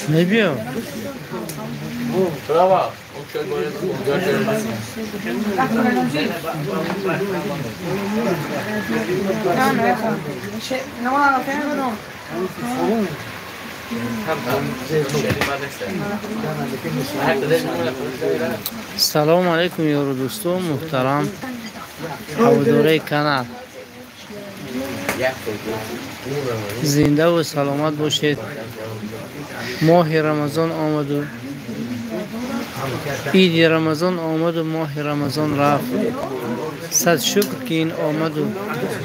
Мебиё. Салом алейкум, ёру дӯсто муҳтарам, ҳаводораи канал. Зиндаву саломат бошед. Моҳи Рамазон омаду иди Рамазон омаду моҳи Рамазон рафт. Сад шукр, ки ин омаду,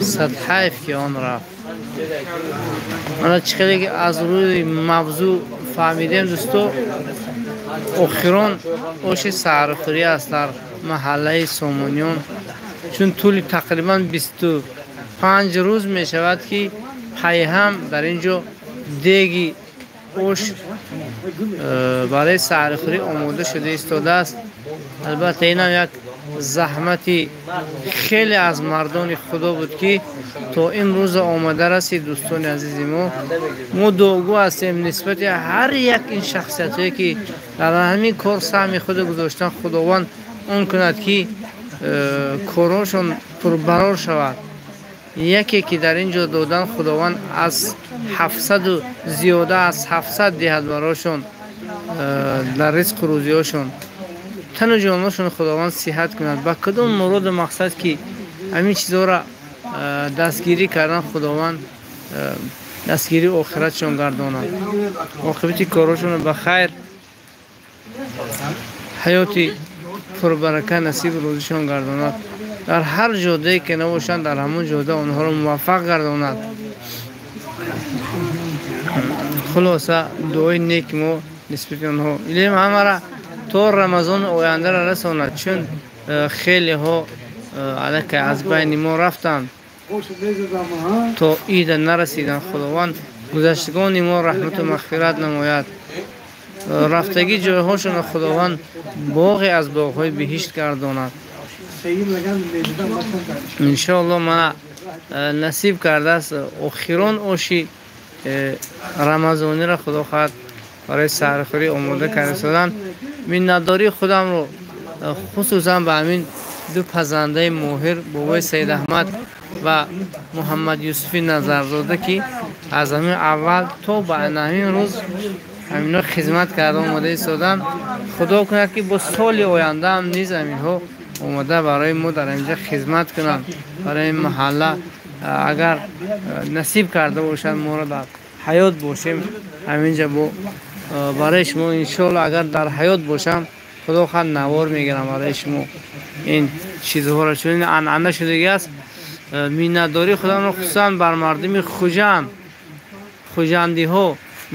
сад ҳайф, ки он рафт. Мана чӣ хеле ки аз рӯи мавзӯъ фаҳмидем, дӯсто, охирон оши саҳархӯрӣ аст дар маҳаллаи Сомониён, чун тӯли тақрибан 25 рӯз мешавад, ки пайҳам дар ин ҷо деги ош барои саҳархӯрӣ омода шуда истодааст. Албатта, инам як заҳмати хеле аз мардони Худо буд, ки то ин рӯза омада расид. Дӯстони азизи мо, мо дуогӯ ҳастем нисбати ҳар як ин шахсиятҳое, ки дар ҳамин кор саҳми худо гузоштан. Худованд он кунад, ки корҳошон пурбарор шавад. Яке ки дар ин ҷо додан, Худованд аз 700-у зиёда аз 700 диҳад барошон дар ризқу рӯзиҳошон, тану ҷоношон Худованд сиҳат кунад. Ба кадом муроду мақсад ки ҳамин чизҳоро дастгирӣ кардан, Худованд дастгирии охиратшон гардонад, оқибати корҳошонро ба хайр, ҳаёти пурбарака насибу рӯзишон гардонад. Дар ҳар ҷодае ки набошанд, дар ҳамон ҷода онҳоро муваффақ гардонад. Хулоса, дуои неки мо нисбати онҳо илм ҳамара то Рамазони ояндаро расонад, чун хелеҳо аллакай аз байни мо рафтанд, то ида нарасиданд. Худованд гузаштагони мо раҳмату мағфират намояд, рафтагӣ ҷойҳошонро Худованд боғе аз боғҳои биҳишт гардонад, иншоалло. Мана насиб кардааст, охирон оши рамазониро, Худо хоҳад, барои саҳархӯрӣ омода карда истоданд. Миннатдории худамро хусусан ба ҳамин ду пазандаи моҳир, бобои Саид Аҳмад ва Муҳаммад Юсуфи Назарзода, ки аз ҳамин аввал то ба ҳамин рӯз ҳаминҳо хизмат карда омода истоданд. Худо кунад, ки бо соли ояндаам низ ҳаминҳо омода барои мо дар инҷа хизмат кунанд, барои маҳалла. Агар насиб карда бошад, моро дар ҳаёт бошем, ҳаминҷа бо барои шумо, иншоалло, агар дар ҳаёт бошам, Худо хоҳад, навор мегирам барои шумо ин чизҳоро, чун ин анъана шудагӣ аст. Миннатдории худамро хусусан бар мардуми Хуҷанд, хуҷандиҳо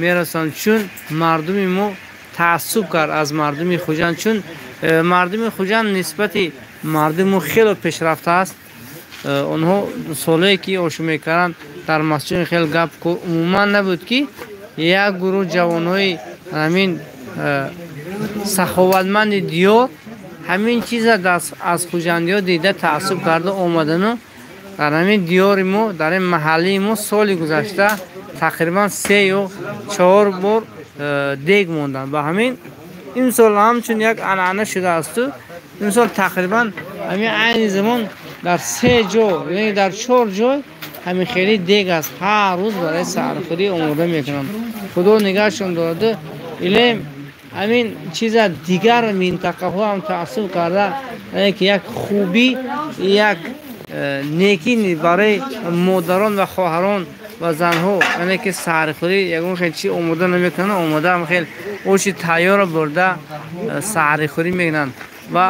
мерасонам, чун мардуми мо таассуб кард аз мардуми Хуҷанд, чун мардуми Хуҷанд нисбати мардуми мо хеле пешрафта аст. Онҳо солое ки ошу мекарданд дар масҷид, хеле гап умуман набуд, ки як гурӯҳ ҷавонҳои ҳамин саховатманди диёр ҳамин чиза аз хуҷандиҳо дида, таассуб карда омадану дар ҳамин диёри мо, дар ин маҳаллаи мо соли гузашта тақрибан се ё чор бор дег монданд. Ба ҳамин имсол ҳамчун як анъана шудаасту имсол тақрибан ҳамин айни замон дар се ҷо, яъне дар чор ҷой ҳамин хели дег аст, ҳар рӯз барои саҳархӯрӣ омода мекунанд. Худо нигаҳшон дорад. Илм ҳамин чиза дигар минтақаҳо ҳам таассуб карда, яъне ки як хубӣ, як некӣ барои модарон ва хоҳарон ва занҳо, яъне ки саҳархӯрӣ ягон хел чи омода намекунанд, омода ҳам хел оши тайёрро бурда саҳархӯрӣ мекунанд. Ва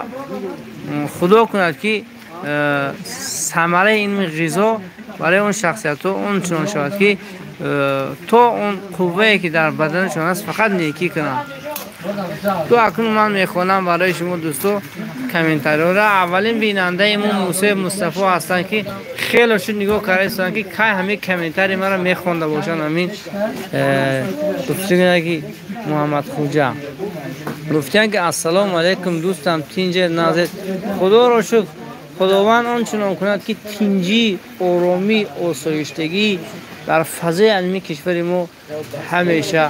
Худо кунад, ки самараи ин ғизо барои он шахсиятҳо он чунон шавад, ки то он қуввае ки дар баданашон аст, фақат некӣ кунанд. Ту акнун ман мехонам барои шумо, дӯсто. Комментариёро аввалин бинандаи мо Мусои Мустафо ҳастанд, ки хеле шуд нигоҳ карда истоданд, ки кай ҳамин комментарии маро мехонда бошанд. Ҳамин гуфтугӯяки Муҳаммадхуҷа гуфтиянд, ки ассалому алайкум, дӯстам, тинҷе назед? Худоро шукр, Худованд он чунон кунад, ки тинҷӣ, оромӣ, осоиштагӣ дар фазои илмии кишвари мо ҳамеша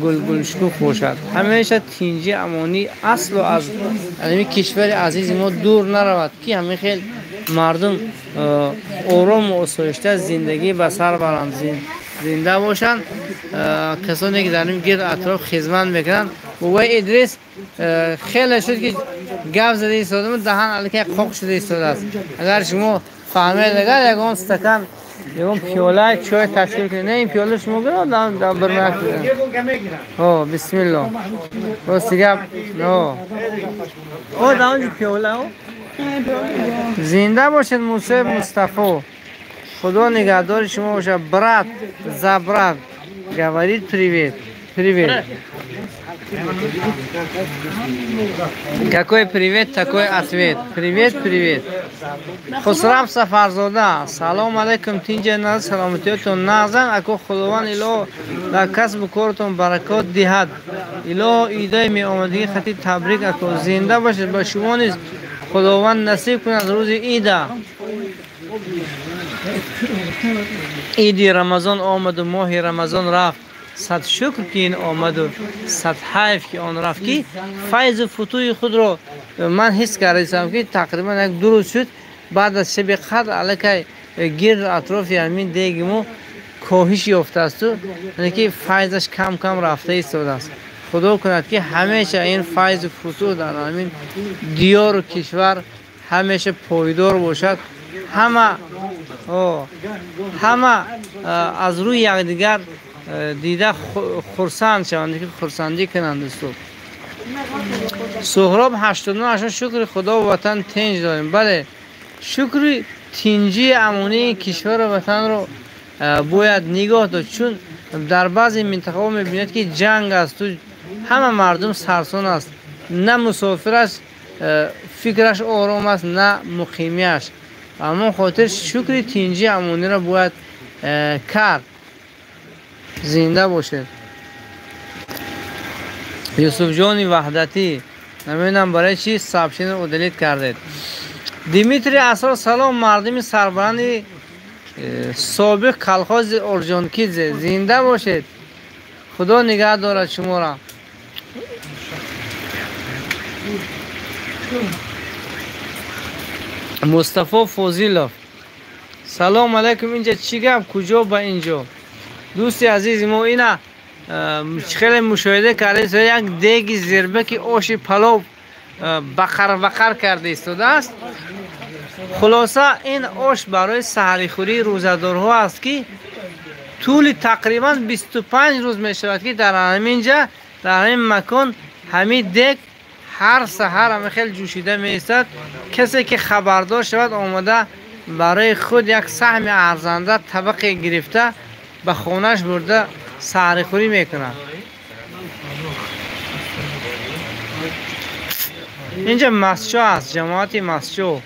гулгулшукуф бошад, ҳамеша тинҷӣ, амонӣ аслу аз илмии кишвари азизи мо дур наравад, ки ҳамин хел мардум орому осоишта зиндагӣ ба сар баранд, зинда бошанд. Касоне ки дар ин гирд атроф хизмат мекунанд. Бобои Идрис, хеле шуд, ки гап зада истодам, даҳан аллакай қоқ шуда истодааст. Агар шумо фаҳмед, агар ягон стакан, ягон пиёла чой ташкил кунед. Не, ин пиёла шумо гирад, бирмак. О, бисмилло, рости гап. О, дар онҷо пиёла. Зинда бошед, Мусои Мустафо, Худо нигаҳдори шумо бошад. Брат за брат говорит привет, привет. Какой привет, такой ответ. Привет, привет. Хусрав Сафарзода. Салом алейкум, тинҷа наз, саломатиятон нағзан. Ако, Худованд илоҳ дар касбу кортон баракот диҳад. Илоҳ идаи меомадагӣ хати табрик, ако. Зинда бошед, ба шумо низ Худованд насиб кунад рӯзи ида. Иди Рамазон омаду моҳи Рамазон рафт. Сад шукр, ки ин омаду, сад ҳайф, ки он рафт, ки файзу футӯи худро ман ҳис кардастам, ки тақрибан як 2 рӯз шуд баъд аз шаби қадр аллакай гирду атрофи ҳамин деги мо коҳиш ёфтаасту, яъне ки файзаш кам кам рафта истодааст. Худо кунад, ки ҳамеша ин файзу футӯ дар ҳамин диёру кишвар ҳамеша пойдор бошад. Ҳама аз рӯи якдигар дида хурсанд шаванд, ки хурсандӣ кунанд. Дӯсто, Суҳроб 89, шукри Худо, ватан тинҷ дорем. Бале, шукри тинҷии амонии кишвару ватанро бояд нигоҳ дошт, чун дар баъзе минтақаҳо мебинед, ки ҷанг асту ҳама мардум сарсон аст, на мусофираш фикраш ором аст, на муқимиаш. Ба ҳамон хотир шукри тинҷии амониро бояд кард. Зинда бошед. Юсуфҷони Ваҳдатӣ, намедонам барои чӣ сообщениро удалить кардед. Дмитрий Асрор, салом, мардуми сарбаланди собиқ колхози Орҷонкидзе, зинда бошед, Худо нигаҳ дорад шуморо. Мустафо Фозилов, салом алайкум, инҷа чӣ гап, куҷо ба инҷо? Дӯсти азизи мо, ина хеле мушоҳида карда, як деги зирбаки оши палов бақар бақар карда истодааст. Хулоса, ин ош барои саҳарихӯрии рӯзадорҳо аст, ки тӯли тақрибан 25 рӯз мешавад, ки дар ҳамин ҷа, дар ҳамин макон ҳамин дег ҳар саҳар ҳама хел ҷӯшида меистад. Касе ки хабардор шавад, омада барои худ як саҳми арзанда табақе гирифта ба хонааш бурда саҳарихӯрӣ мекунад. Инҷа масчо аст, ҷамоати масчо.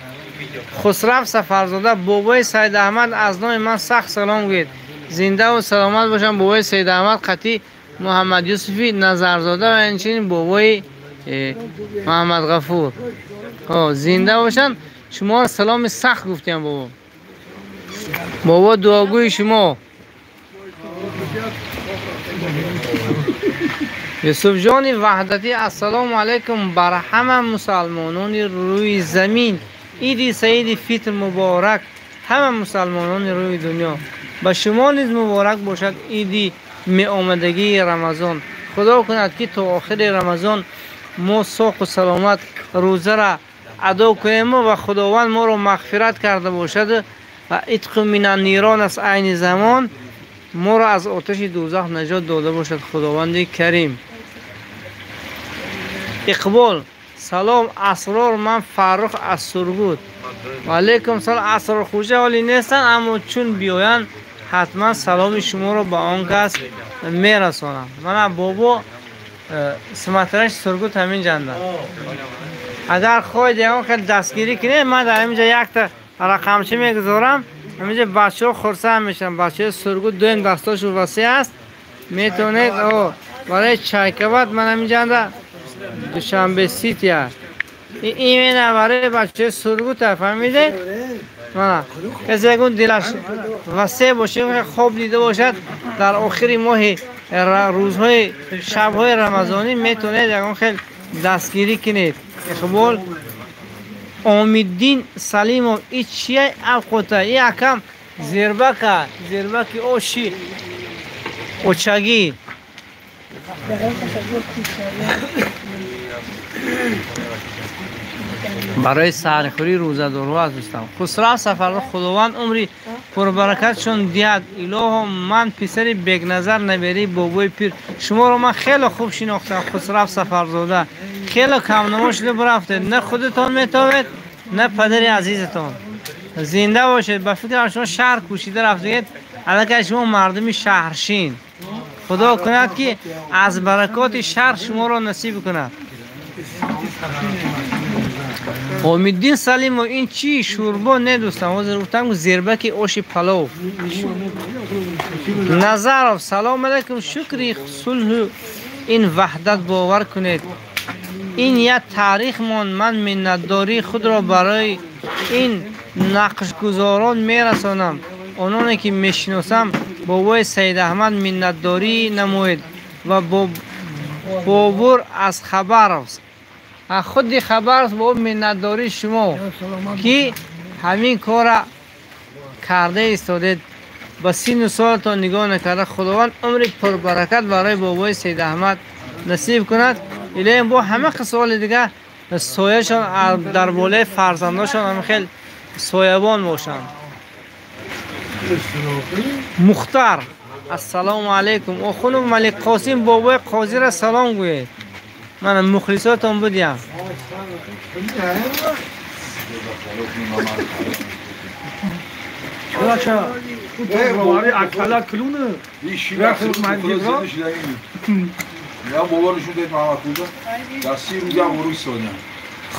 Хусрав Сафарзода, бобои Сайдаҳмад аз номи ман сахт салом гӯед. Зиндаву саломат бошанд бобои Сайдаҳмад қатӣ Муҳаммадюсуфи Назарзода ва инчунин бобои Муҳаммадғафур. Зинда бошанд. Шуморо саломи сахт гуфтем, бобо. Бобо дуогӯи шумо. Юсуфҷони Ваҳдатӣ, ассалому алайкум бар ҳама мусалмонони рӯи замин. Иди Саиди Фитр муборак ҳама мусалмонони рӯи дунё. Ба шумо низ муборак бошад иди меомадагии Рамазон. Худо кунад, ки то охири Рамазон мо соқу саломат рӯзара адо кунем ва Худованд моро мағфират карда бошад ва итқу минаннирон аст, айни замон моро аз оташи дӯзах наҷот дода бошад Худованди Карим. Иқбол, салом Асрор, ман Фаррух аз Сургут. Ва алайкум салом. Асрор Хуҷа ҳолӣ нестанд, аммо чун биёянд ҳатман саломи шуморо ба он кас мерасонам. Мана бобо смотрящ Сургут ҳамин ҷанда. Агар хоҳед ягон хел дастгирӣ кунед, ман дар ҳаминҷо якта рақамчӣ мегузорам. Ҳаминҷо бачаҳо хурсанд мешаванд. Бачаҳои Сургут дуюм дастошон васеъ аст. Метавонед барои чайкават ман ҳаминҷанда Душанбе Сити аст. Именно барои бачаҳои Сургут аст, фаҳмидед? Мана касе ягон дилаш васеъ бошад, хоб дида бошад, дар охири моҳи рӯзҳои шабҳои рамазонӣ метавонед ягон хел дастгирӣ кунед. Иқбол Омиддин Салимов, и чия авқота? И акам зербака, зербаки оши очагӣ. Барои саҳархӯрии рӯзадорҳо аст дӯстам. Хусрав Сафарзод, Худованд умри пурбаракатшон диҳад. Илоҳо, ман писари Бекназар наберии бобои пир. Шуморо ман хеле хуб шинохтам, Хусрав Сафарзода. Хеле камнамо шуда бурафтед. На худатон метавед, на падари азизатон. Зинда бошед. Ба фикрам шумо шаҳр кӯшида рафтед. Аллакай шумо мардуми шаҳршин. Худо кунад ки аз баракоти шаҳр шуморо насиб кунад. Омиддин Салимов, ин чӣ шӯрбо не дӯстам? Ҳозир гуфтам зербаки оши палов. Назаров, салом алайкум. Шукри сулҳу ин ваҳдат бовар кунед. Ин як таърих монд. Ман миннатдории худро барои ин нақшгузорон мерасонам. Ононе ки мешиносам, бобои Саид Аҳмад миннатдорӣ намоед ва Бобур аз Хабаровск. Худи Хабаровск бо миннатдории шумо ки ҳамин корра карда истодед, ба сину солатон нигоҳ накарда, Худованд умри пурбаракат барои бобои Саид Аҳмад насиб кунад. Илоҳим бо ҳама қисоли дигар сояшон дар болои фарзандошон ҳам хел соябон бошанд. Мухтар, ассалому алайкум. Охунов Малик Қосим бобои қозира салом гӯед. Ман мухлисотон будям.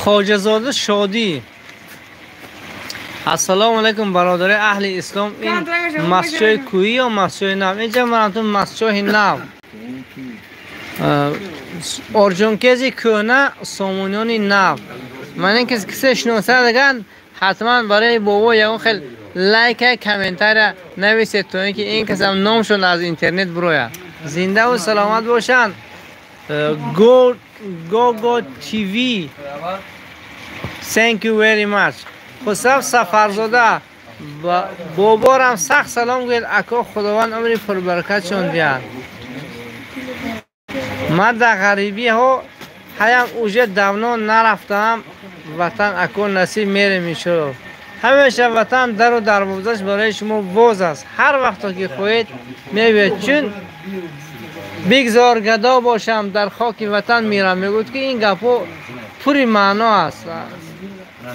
Хоҷазода Шодӣ, ассалому алайкум бародари аҳли ислом. Ин масҷои кӯҳӣ ё масҷои нав? Инҷа манатун масҷои нав. Орҷонкези кӯҳна, сомониёни нав. Ман ин кисе шиносад агар ҳатман барои бобо ягон хел лайка, комментария нависед, то ин ки ин касам номшон аз интернет бирояд. Зиндаву саломат бошанд. Гого ТВ, thank you very much. Хусрав Сафарзода, боборам сахт салом гӯед. Ако, Худованд умри пурбаракатшон диҳад. Ман дар ғарибиҳо ҳаям уже давно нарафтаам ватан. Ако насиб мерем иншоалло. Ҳамеша ватан дару дарвозаш барои шумо боз аст. Ҳар вақто ки хоҳед мебиёед. Чун бигзор гадо бошам, дар хоки ватан мирам. Мегӯяд ки ин гапҳо пури маъно аст.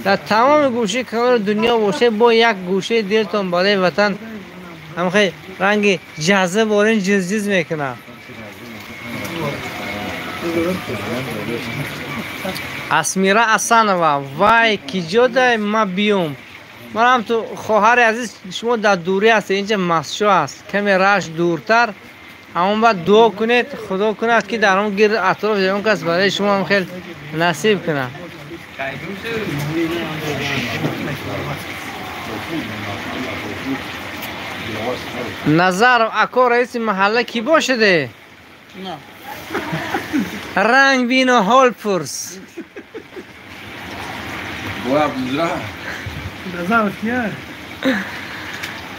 Дар тамоми гӯшаи канори дунё бошед, бо як гӯшаи дилтон барои ватан ҳамхел ранги ҷазза борин ҷизҷиз мекунад. Асмира Асанова, вай ки ҷодай ма биём. Манам ту хоҳари азиз, шумо дар дурӣ ҳастед, инҷа масҷо аст, каме раш дуртар. Ҳамон баъд дуо кунед, Худо кунад ки дар он гирд атроф ягон кас барои шумо ҳам хел насиб кунад. Назаров, ако раиси маҳалла кӣ бошаде? Ранг бино ҳол пурс.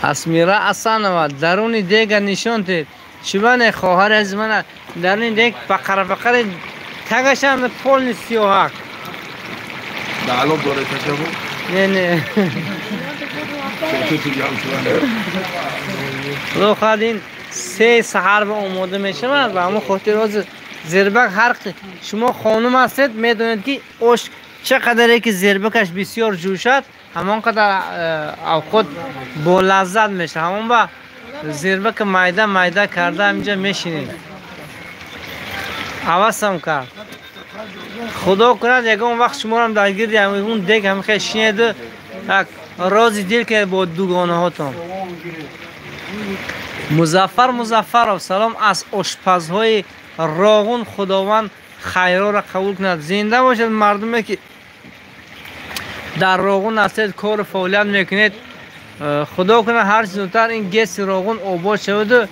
Асмира Асанова, даруни дега нишон дед. Чӣ бане хоҳари азиз, мана даруни дег бақара-бақари тагашам полни сиёҳак. Не, не. Худо хоҳад ин се саҳар ба омода мешавад ва ҳамон хотир ҳозир зербак ҳар шумо хонум ҳастед, медонед ки ош чӣ қадаре ки зербакаш бисёр ҷӯшад, ҳамон қадар авқот бо лаззат мешавад. Ҳамон ба зербака майда майда карда ҳаминҷа мешинед. Ҳавасам кард. Худо кунад ягон вақт шуморам дар гирди ҳамон дег ҳамихел шинеду як рози дил кунед бо дугонаҳотон. Музаффар Музаффаров, салом аз ошпазҳои Роғун, Худованд хайрора қабул кунад. Зинда бошед мардуме ки дар Роғун ҳастед, кору фаъолият мекунед. Худо кунад ҳарчи зудтар ин ГЭСи Роғун обод шаваду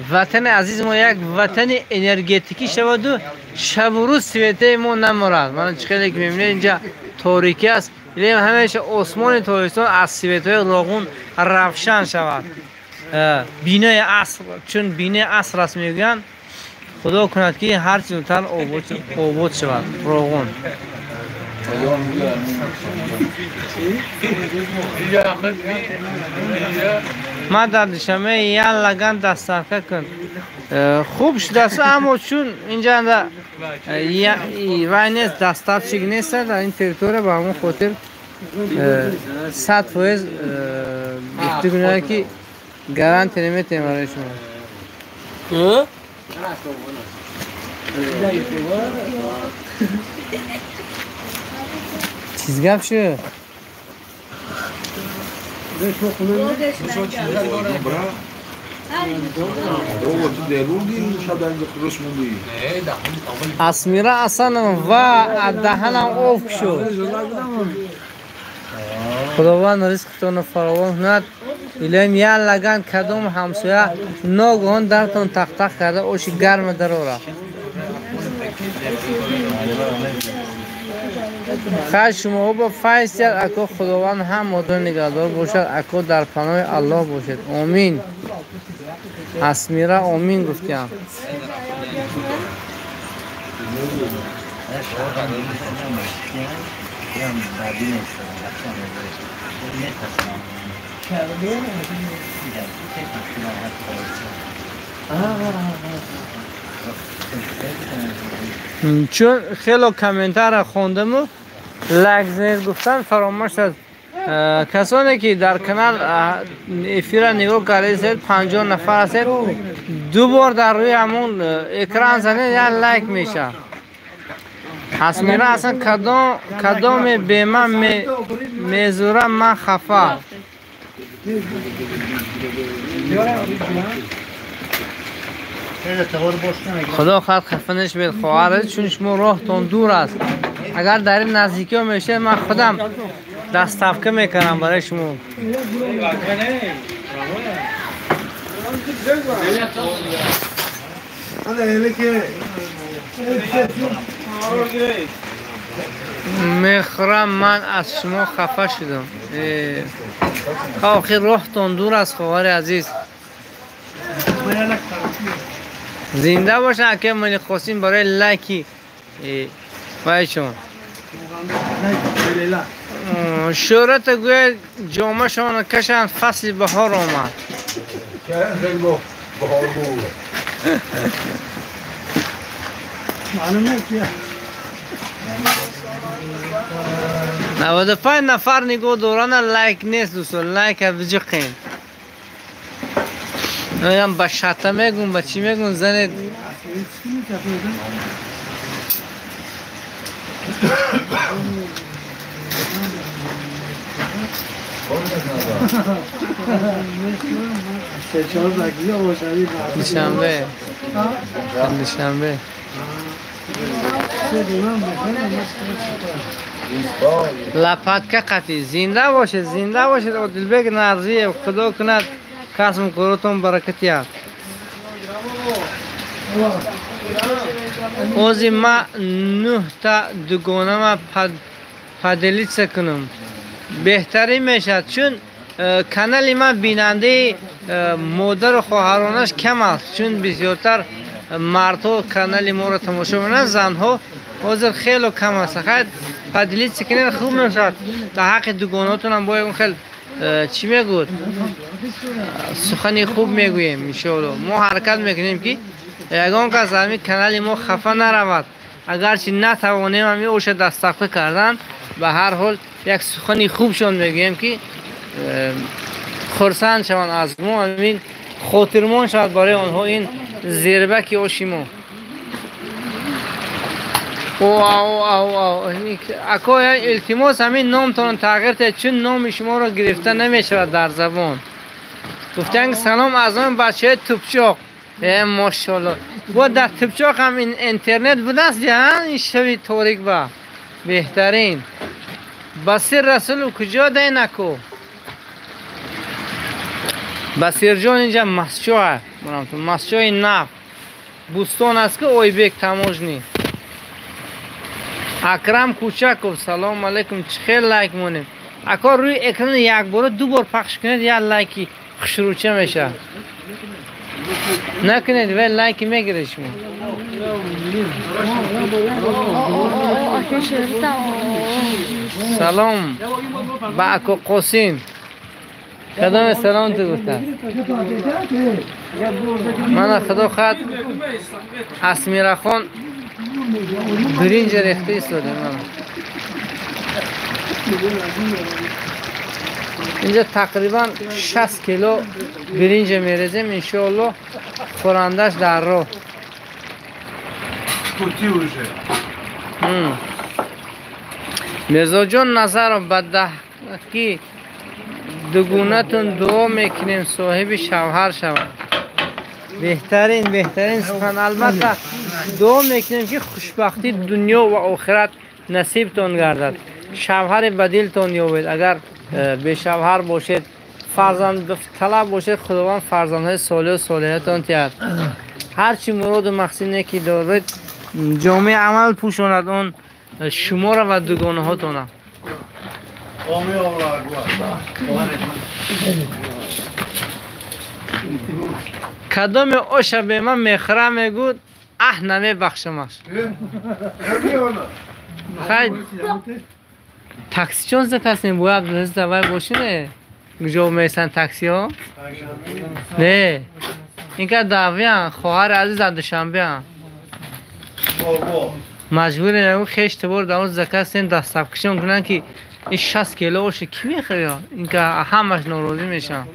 ватани азизи мо як ватани энергетикӣ шаваду шабу рӯз светаи мо наморад. Мана чӣ хеле ки мебинед, инҷа торикӣ аст, илем ҳамеша осмони Тоҷикистон аз светҳои Роғун равшан шавад. Бинои аср, чун бинои аср аст мегӯянд, Худо кунад ки ҳарчи зудтар обод шавад Роғун. Ман дар Душанбе як лаган дастарха кун. Хуб шудааст, аммо чун инҷа вай нест, доставщик нест дар ин территория, ба ҳамон хотир 100% гуфта гунаҳ ки гарантия наметиҳем барои шумо. Чиз гап шуд? Асмира Асанова ва аз даҳанам оф шуд. Худованд ризқтонро фаровон кунад. Илоҳим як лаган кадом ҳамсоя ногоҳон дартон тақтақ карда оши гарма дарорад. Хайр, шумоҳо бо файз диҳад, ако Худованд ҳам модро нигаҳдор бошад, ако дар паноҳи Аллоҳ бошед. Омин. Асмира омин гуфтиям. Чун хело комментарро хондаму лайк занед гуфтан фаромӯш шуд. Касоне ки дар канал эфира нигоҳ кардаед, 50 нафар ҳастед, ду бор дар рӯи ҳамон экран занед, як лайк мешавад. Асмира аслан кадоме бе ман мезурам, ман хафа. Худо хоҳад хафа нашавед хоҳар, чун шумо роҳтон дур аст. Агар дар ин наздикиҳо мешавед, ман худам доставка мекунам барои шумо. Мехӯрам, ман аз шумо хафа шудам. Охир роҳтон дур аст хоҳари азиз. Зинда бошанд ака Мани Қосим барои лайки вайшон. Шӯҳрата гӯяд ҷомашонро кашанд, фасли баҳор омад. 95 нафар нигоҳ доранд, лайк нест дӯстон, лайка биҷиқен. Мегӯям ба шата мегӯм, ба чӣ мегӯм, занед. Душанбе, душанбе. Лопатка қатӣ. Зинда бошед, зинда бошед Одилбек Нарзиев. Худо кунад касбу коротон баракат диҳад. Ози ма 9та дугонама поделиться кунам, беҳтарин мешавад, чун канали ман бинандаи модару хоҳаронаш кам аст, чун бисёртар мардҳо канали моро тамошо мекунанд, занҳо ҳозир хело кам аст. Хайр, поделиться кунед, хуб мешавад. Дар ҳаққи дугонаотонам бояд он хел чӣ мегӯд, сухани хуб мегӯем иншоалло. Мо ҳаракат мекунем ки ягон кас ҳамин канали мо хафа наравад. Агарчи натавонем ҳамин оша доставка кардан, ба ҳар ҳол як сухани хубшон мегӯем ки хурсанд шаванд аз мо, ҳамин хотирмон шавад барои онҳо ин зербаки оши мо. Ако илтимос ҳамин номтон тағйир диҳед, чун номи шуморо гирифта намешавад дар забон. Гуфтан салом аз он бачаи Тупчоқ. Э машааллоҳ. Бо дар Тупчоқ ҳам ин интернет будааст я ин шаби торик ба. Беҳтарин. Басир Расулов куҷо даин ако? Басирҷон инҷа масчоа. Масчои нав. Бӯстон аст ки Ойбек таможни. Акрам Кучаков, салом алейкум. Чӣ хел лайк монем? Ако рӯи экран як бора ду бор пахш кунед, як лайки хушрӯча мешавад. Накунед, вай лайки мегиред шумо. Салом ба ако Қосим. Кадоме салом ту гуфта? Мана худо хоҳад Асмирахон биринҷ рехта истода. Инҷа тақрибан 60 кило биринҷ мерезем, иншоаллоҳ хӯрандаш дар роҳ. Мирзоҷон Назаров, ба даҳки дугунатон дуо мекунем соҳиби шавҳар шавад. Беҳтарин, беҳтарин сухан. Албатта дуо мекунем ки хушбахтии дунё ва охират насибтон гардад. Шавҳари ба дилтон ёбед. Агар бешавҳар бошед, фарзанд талаб бошед, Худованд фарзандҳои солеҳу солиҳатон диҳад. Ҳарчи муроду мақсаде ки доред, ҷомеи амал пӯшонад он шуморо ва дугонаҳотона. Кадоме оша бе ман мехӯрам, мегӯд, аҳ намебахшамаш. Хай такси чон закаснем, бояд давай бошине? Куҷо меистанд таксиҳо? Не, инка давиян, хоҳари азиз аз Душанбеам. Маҷбурем ягон хеш табор дар он закастем, дастафкашон кунанд ки ин 60 кило оша кӣ мехӯрад? Инка ҳамаш норозӣ мешаванд.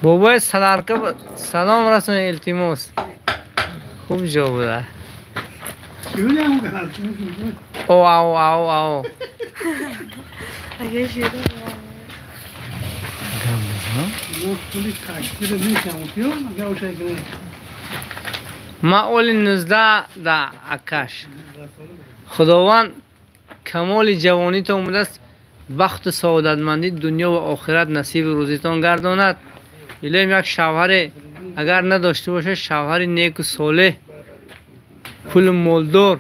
Бобои Саларка салом расонед, илтимос. Хуб ҷо буда. О, ау, ау, ау. Ма оли 19 да акаш. Худованд камоли ҷавонитон будааст, бахту саодатмандии дунё ва охират насиби рӯзитон гардонад. Илоҳим як шавҳаре агар надошта бошад, шавҳари неку солеҳ, пулу молдор,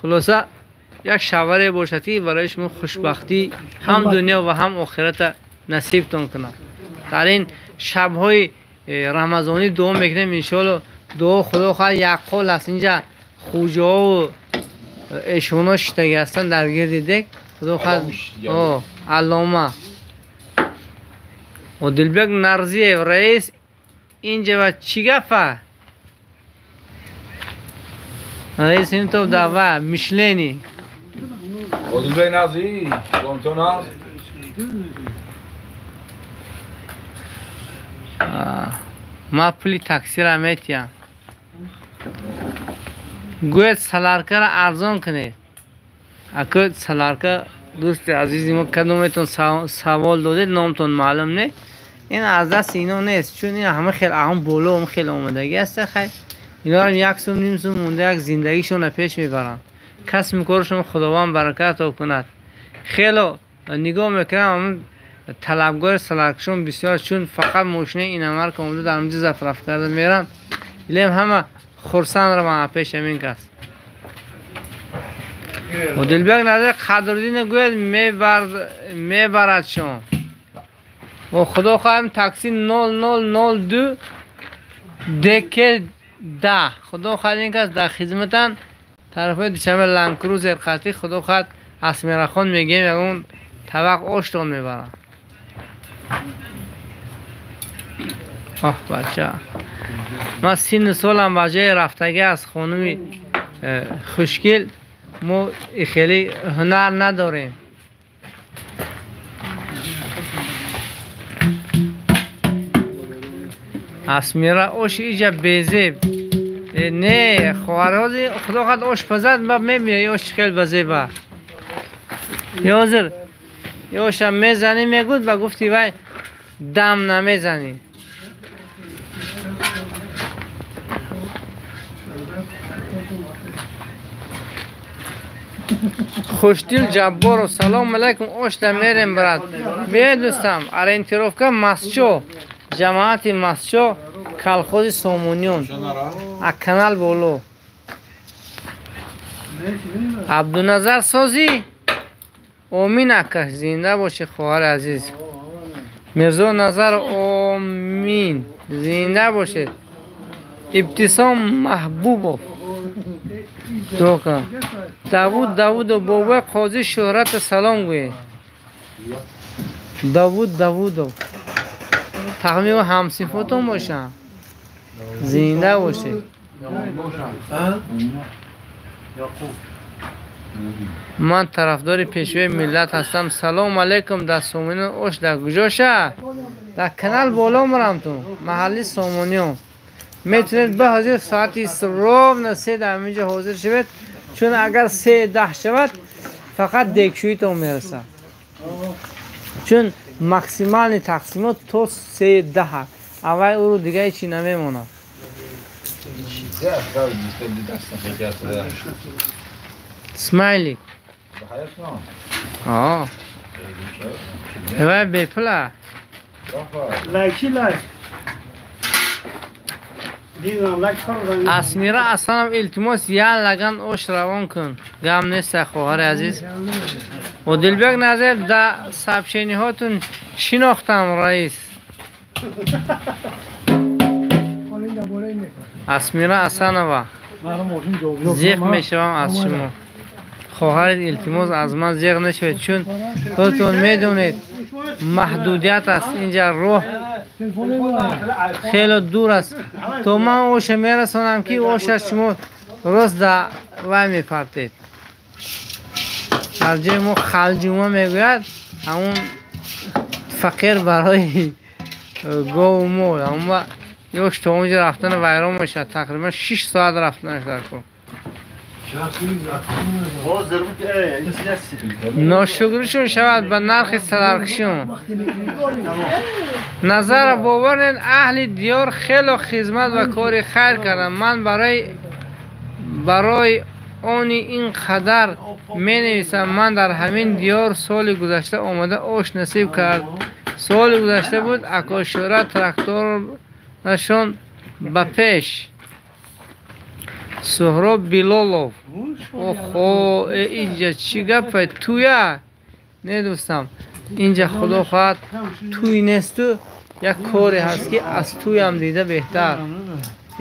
хулоса як шавҳаре бошад ки барои шумо хушбахтӣ ҳам дунё ва ҳам охирата насибтон кунад. Дар ин шабҳои рамазонӣ дуо мекунем, иншоалло дуо худо хоҳад як қол аст. Инҷа хуҷаову эшоно шиштагӣ ҳастанд дар гирди дек. Худо хоҳад аллома Одилбек Нарзиев раис инҷа ва чӣ гапа? Раис ин то дава мишлени. Одилбек Нарзиев, саломтон аст. Ма пули таксира метиҳам. Гӯяд саларкаро арзон кунед. Ако саларка дӯсти азизи мо кадометон савол додед, номтон маълум не. Ин аз дасти ино нест, чун ин ҳама хел аҳон боло ҳам хел омадагӣ аст. Хай иноро як сум ним сум монда як зиндагишонро пеш мебаранд. Касби коршон Худованд баракат кунад. Хело нигоҳ мекунам, талабгори саларкашон бисёр, чун фақат мошинаи иномарка омада дар онҷо заправ карда меранд. Илем ҳама хурсанд раванд пеш ҳамин кас. Одилбек Назар Қадриддин гӯяд мебарад шон. Ва худо хоҳам такси 0002 ДК 10. Худо хоҳад ин кас дар хизматан тарафҳои Душанбе Ланд Крузер қатӣ. Худо хоҳад Асмирахон мегӯем ягон табақ оштон мебарад. Оҳ бача, ман синну солам ба ҷои рафтагӣ аз хонуми хушгел, мо хеле ҳунар надорем. Асмира ош иҷа безеб. Не, хоҳарҳози худо хоҳад ош пазад, ба мебинӣ ош хел ба зеба. Ҳозир оша мезанӣ мегӯд, ба гуфти вай дам намезанӣ. Хушдил Ҷабборов, салом алайкум, ошда мерем брат. Биёед дӯстам, ориентировка Масчо, ҷамоати Масчо, колхози Сомониён, а канал боло. Абдуназар созӣ? Омин ака, зинда бошӣ хоҳари азиз. Мирзо Назар, омин, зинда бошед. Ибтисом Маҳбубов. Дока. Давуд Давудов, бобои қози шӯҳрата салом гӯед. Давуд Давудов. Тахмин ҳамсинфотон бошанд. Зинда бошед. Ман тарафдори пешвои миллат ҳастам. Салом алайкум, дар Сомониён ош дар куҷоша? Дар канал боло мурам ту, маҳалли Сомониён. Метавонед ба ҳозир соати ровно 3 дар ҳаминҷо ҳозир шавед, чун агар 3:10 шавад, фақат дегшӯитон мерасад. Чун максимални тақсимот то 3:10, аввал ӯро дига ҳечи намемонад. Смайлик. Вай бепула. Асмира Асанов, илтимос, як лаган ош равон кун. Гам неста хоҳари азиз. Одилбек Назаров, да сообщениҳотун шинохтам раис. Асмира Асанова, зиқ мешавам аз шумо. Хоҳарид, илтимос, аз ман зиқ нашавед, чун худтон медонед маҳдудият аст, инҷа роҳ хеле дур аст. То ман оша мерасонам ки оша шумо рост да вай мепартед. Дар ҷои мо халҷума мегӯяд, ҳамун фақир барои гову мол, ҳамун ёш то онҷо рафтана вайрон мешавад, тақрибан 6 соат рафтанаш дар кор. Ношукришон шавад ба нархи садаркишон. Назара бовар нед, аҳли диёр хело хизмат ва кори хайр карданд. Ман барои они ин қадар менависам. Ман дар ҳамин диёр соли гузашта омада ош насиб кард. Соли гузашта буд, акошӯра тракторашон ба пеш. Суҳроб Билолов. Охо, инҷа чӣ гапе? Туя? Не дӯстам, инҷа худо хоҳад туй несту, як коре ҳаст ки аз туям дида беҳтар.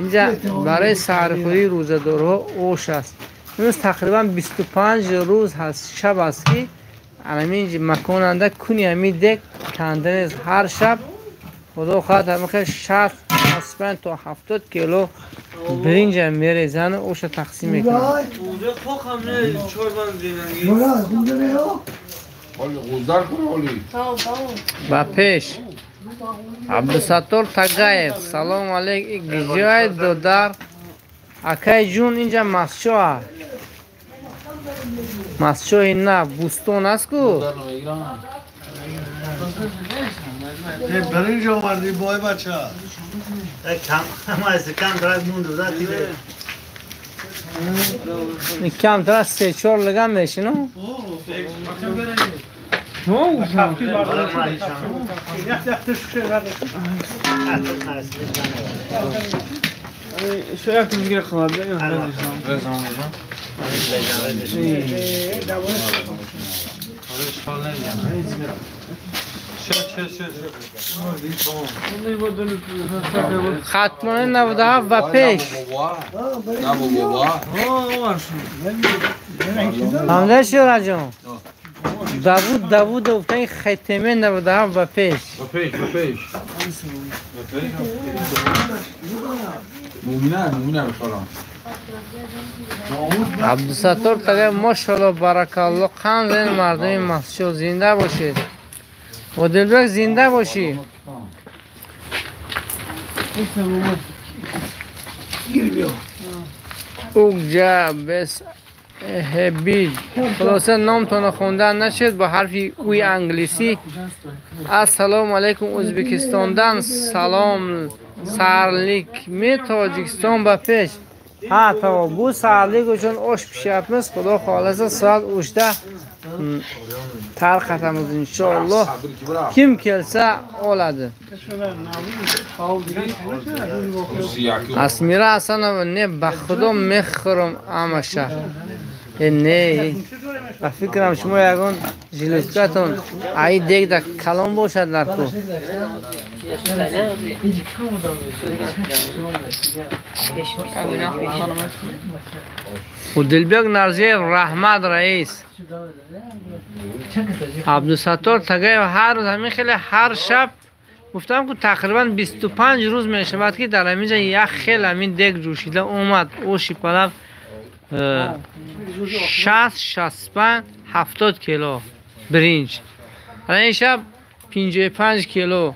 Инҷа барои саҳархӯрии рӯзадорҳо ош аст. Имрӯз тақрибан 25 рӯз ҳаст, шаб аст ки ҳамин маконанда куни ҳамин дек канда нест. Ҳар шаб худо хоҳад ҳамин 60 65 то 70 кило биринҷа мерезанд, оша тақсим мекунанд. Ба пеш. Абдусаттор Тагаев, салом алейк, гиҷои додар. Акай ҷун, инҷа Масчо аст. Масчои на, Бӯстон аст ку? برنج آوردی بای بچه کم از کم درد موند کمتر از 3-4 لگم میشه نه؟ خاتمانه 97 و پیش حمله شورا جان داوود داوود افتای ختمه 97 و پیش عبدالستار تگه ماشاءالله برکالله قند این مردم مسجد زنده باشید و دلبک زنده باشی. Угҷа бес ҳебид. Хулоса номтонро хондан нашуд бо ҳарфи уи англисӣ. Ассалому алайкум, Ӯзбекистондан салом. Сарликми Тоҷикистон ба пеш. Ҳа, тамом. Бу сарлик uchun osh pishyapmiz. Xudo xohlasa soat 3da tarqatamiz inshaalloh. Kim kelsa oladi. Asmira Hasanова, не ба худо мехӯрам амаша. Не, ба фикрам шумо ягон жилеткатон ай дегда калон бошад дар ку. Удилбек Нарзиев, раҳмат раис. Абдусаттор Тагаев ҳар рӯз ҳамин хеле ҳар шаб гуфтам ку тақрибан 25 рӯз мешавад ки дар ҳамин ҷа як хел ҳамин дег ҷӯшида омад. Оши палав 60, 65, 70 кило биринҷ. Ин шаб 55 кило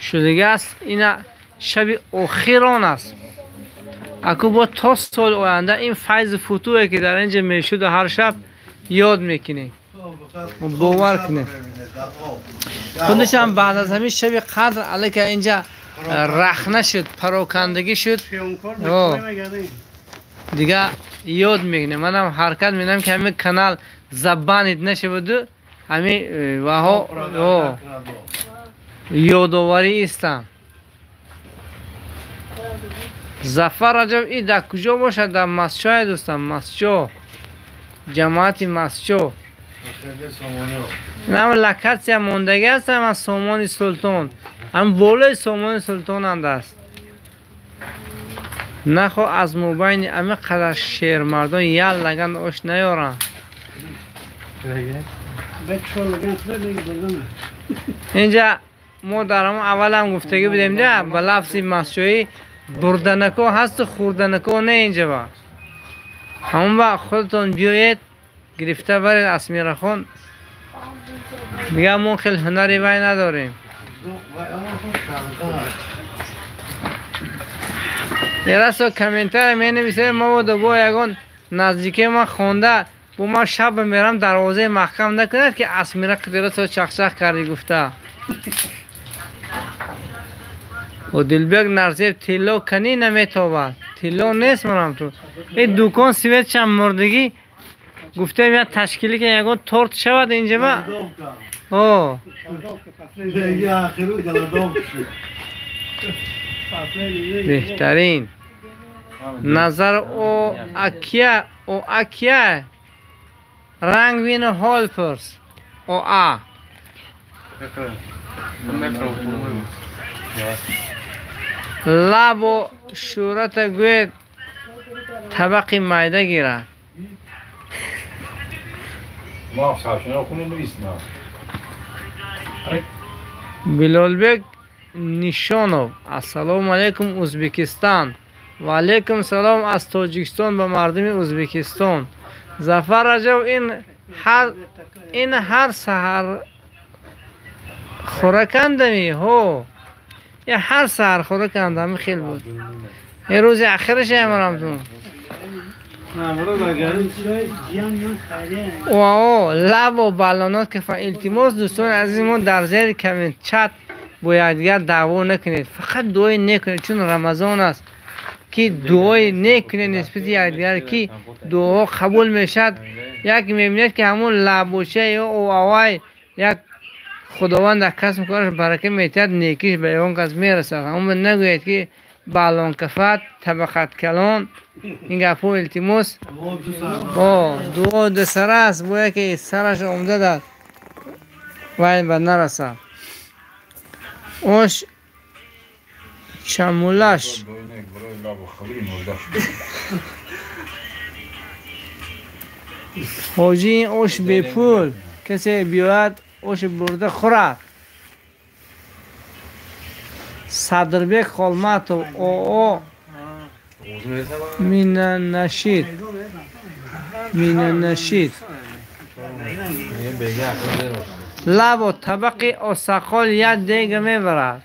шудагааст. Ина шаби охирон аст. Аку бо то соли оянда ин файзи футуе ки дар инҷа мешуду ҳар шаб ёд мекунем, бовар кунем. Худашам баъд аз ҳамин шаби қадр аллакай инҷа рахна шуд, парокандагӣ шуд. Дига ёд мекунем. Манам ҳаракат менам ки ҳамин канал забанид нашаваду ҳамин ваҳо ёдоварӣ истам. Зафар Раҷаб и дар куҷо бошад? Дар Масчое дӯстам, Масчо, ҷамоати Масчо. Инам локатсия мондагӣ аст, ҳам Сомони Султон, ҳам болои Сомони Султон анд аст. Нахо аз мобайни ами қадар шермардон як лаган ош наёранд. Инҷа мо дар ҳамон аввалам гуфтагӣ будем, ба лафзи масчоӣ бурданако ҳасту хӯрданако не инҷа ба. Ҳамон вақт худатон биёед гирифта баред Асмирахон. Дига мо хел ҳунари вай надорем. Ерасо комментария менависед, мабодо бо ягон наздике ман хонда бо ман шаб мерам дарвозаи маҳкам накунад ки Асмира қидирасо чахчах кардӣ гуфта. Одилбек Нарзиев тилло канӣ наметобад. Тилло нест манам ту. Э дукон светшам мурдагӣ гуфтем я ташкилӣ ки ягон торт шавад инҷа ба. О. Беҳтарин. Назар о акия, о акия ранг вино ҳол пурс. О а. Лабо шӯрата гӯед табақи майда гирад. Билолбек Нишонов, ассалому алайкум Ӯзбекистон. Ва алайкум салом аз Тоҷикистон ба мардуми Ӯзбекистон. Зафар Раҷаб, ин ҳар саҳар хӯракандами? Ҳо, ҳар саҳар хӯракандами хел буд. Ин рӯзи ахираш амарамтун. О, лабо балонот кафа. Илтимос дӯстони азизи мо, дар зери коммент чат бо якдигар даъво накунед. Фақат дуои некунед, чун Рамазон аст ки дуои некунед нисбати якдигар, ки дуоҳо қабул мешавад. Як мебинед ки ҳамон лабоча ё овай як Худованд дар касбу кораш барака метиҳад, некиш ба ягон кас мерасад. Ҳамон нагӯед ки балонкафат, табақат калон, ин гапҳо илтимос. О, дуо дусара аст, бояд ки сараш омда дар вай ба нарасад. Ош чамулаш. Ҳоҷӣ ин ош бепул, касе биёяд ош бурда хӯрад. Садрбек Холматов, ОО Минанашид. Минанашид. Лабо табақи осақол як дега мебарад.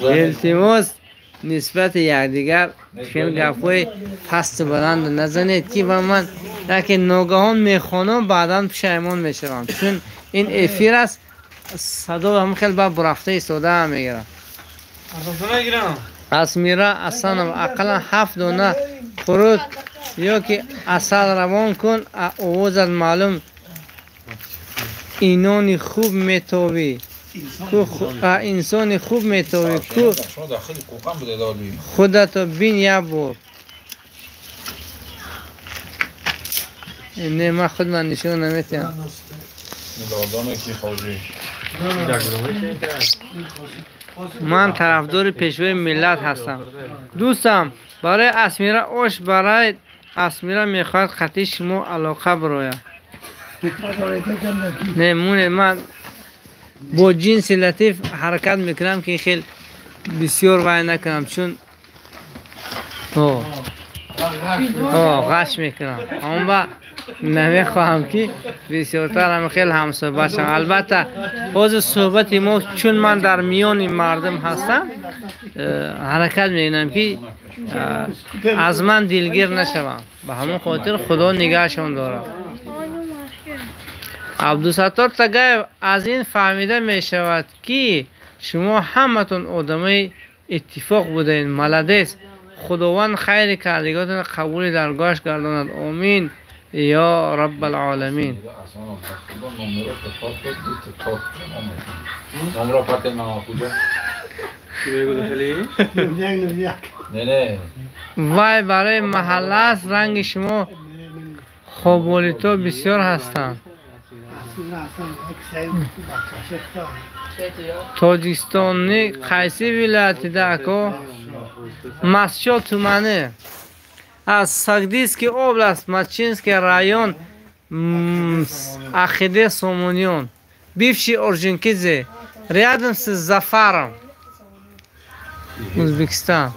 Илтимос, нисбати якдигар хел гапҳои пасту баланд назанед, ки ба ман яке ногаҳон мехонам, баъдан пушаймон мешавам, чун ин эфир аст, садо ҳам хел ба бурафта истода мегирад. Асмира Асанова, ақаллан 7 дона қурут ё ки асал равон кун, овозат маълум инони хуб метобӣ, инсони хуб метобӣ, ку худато бин як бор. Не, ман худ ман нишон наметиҳам. Ман тарафдори пешвои миллат ҳастам. Дӯстам, барои Асмира ош, барои Асмира мехоҳад қатъи шумо алоқа бирояд. Не, муне, ман бо ҷинси латиф ҳаракат мекунам, ки хел бисёр вай накунам, чун ғаш мекунам. Он ба намехоҳам, ки бисёртар ҳам хел ҳамсӯҳбат шавам. Албатта, ҳозир суҳбати мо, чун ман дар миёни мардум ҳастам, ҳаракат мекунам, ки аз ман дилгир нашавам. Ба ҳамон хотир Худо нигаҳшон дорад. Абдусаттор Тагаев, аз ин фаҳмида мешавад, ки шумо ҳаматон одамои иттифоқ будаед. Молодец. Худованд хайри кардиготонро қабули даргоҳаш гардонад. Омин ё раббал оламин. Вай барои маҳалла аст, ранги шумо хоболито бисёр ҳастанд. Тоҷикистони қайси вилоятида ако? Масчо тумани. Аз Сагдийский область, Мачинский район, Ахиде Сомониён, бывший Орджоникидзе, рядом с Зафаром, Узбекистан.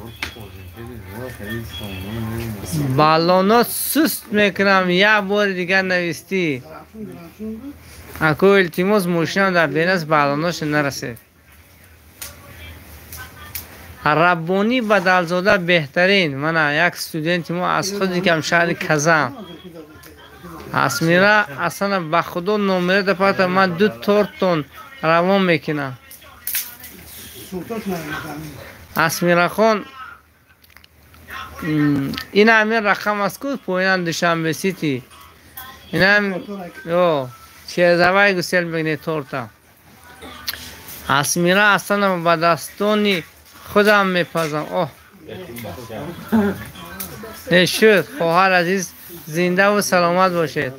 Баллоно суст мекунам, як бори дигар навистӣ. Ако илтимос, мошинам дар бенас баллоноша нарасед. Раббонӣ Бадалзода беҳтарин. Мана як студенти мо аз худи кам шаҳри Казан. Асмира Асана, ба Худо номера дапарта, ман 2 тортон равон мекунам. Асмирахон, ин ҳамин рақам аст ку поинам Душанбе Сити. Инам ё чезавай гусел мекунед торта. Асмира Асанова, ба дастони худам мепазам. Оҳ, не шуд. Хоҳар азиз, зиндаву саломат бошед.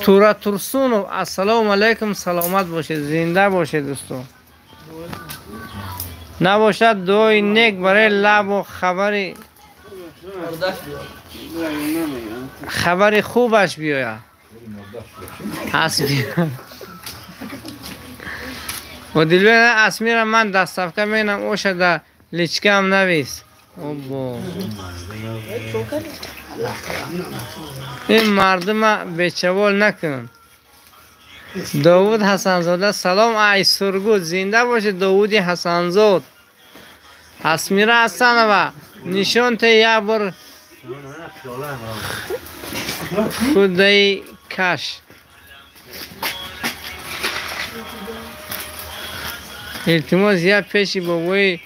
Тура Турсунов, ассалому алайкум, саломат бошед, зинда бошед дӯстон. Набошад дуои нек барои лабу хабари хубаш биёяд. Одилбек, Асмира ман доставка менам, оша да личкам навис. Обо. Ин мардума бечавол накун. Довуд Ҳасанзода, салом ай Сургут, зинда бошед Довуди Ҳасанзод. Асмира Асанова, нишон те як бор худаи каш. Илтимос, як пеши бобои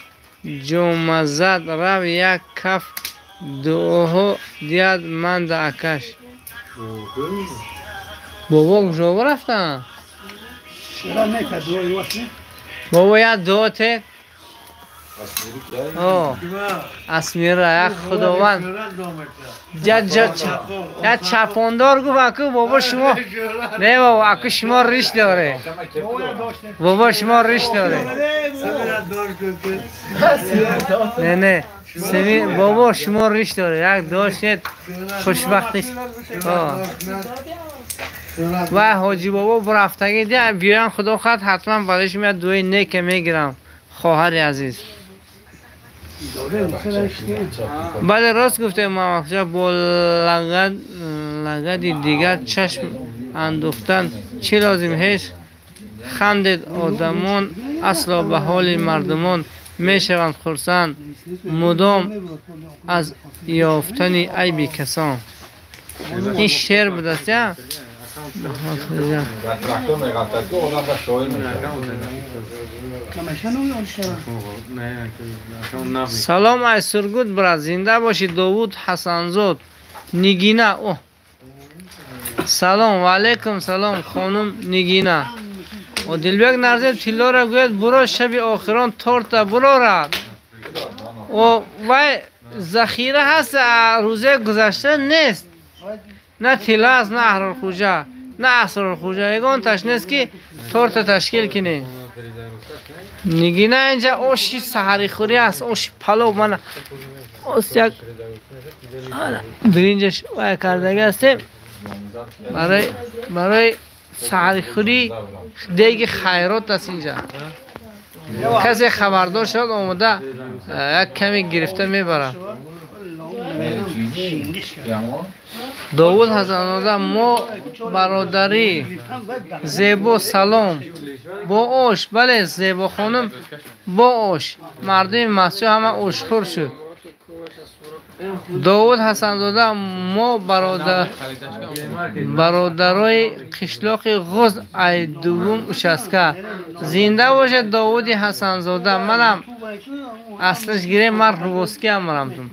ҷомазад рав, як каф дуоҳо диҳад ман да акаш. Бобо куҷо рафтанд? Бобо як дуо те. Асмира, як Худованд як чапондор гуфт, аку бобо шумо не бобо, аку шумо риш доре, бобо шумо риш доре. Не, не, бобо шумо риш доре, як доштед хушбахтиш. Ва ҳоҷи бобо рафтагӣ биёям, Худо хоҳад ҳатман барои шумо як дуои неке мегирам, хоҳари азиз. Бале, рост гуфтем, Муҳаммадхӯҷа, бо лагади дигар чашм андохтан чӣ лозим? Ҳеҷ хандед одамон, асло ба ҳоли мардумон мешаванд хурсанд, мудом аз ёфтани айби касон. Ин шеър будааст, я? Салом ай Сургут, брат, зинда бошӣ. Довуд Ҳасанзод, Нигина. О, салом ва алайкум салом, хонум Нигина. Одилбек Нарзиев тиллоро гӯяд, буро шаби охирон торта бурорад. О, вай захира ҳаст, рӯзаи гузашта нест. На тилла аст, на Аҳрорхӯҷа, на Асрорхӯҷа, ягонташ нест ки торта ташкил кунем. Нигина, инҷа оши саҳарихӯрӣ аст, оши палов. Мана як биринҷаш вай кардагӣ ҳастем барои саҳарихӯрӣ. Деги хайрот аст инҷа. Касе хабардор шуд, омода як каме гирифта мебарад. Довуд Ҳасанзода, мо бародарӣ. Зебо, салом. Бо ош, бале, Зебо хонум, бо ош. Мардуми масҷид ҳама ошхӯр шуд. Довуд Ҳасанзода, мо бародарои қишлоқи Ғуз, ай дуввум участка. Зинда бошед, Довуди Ҳасанзода. Манам аслиш гирем, ман рувоскиам марамтум.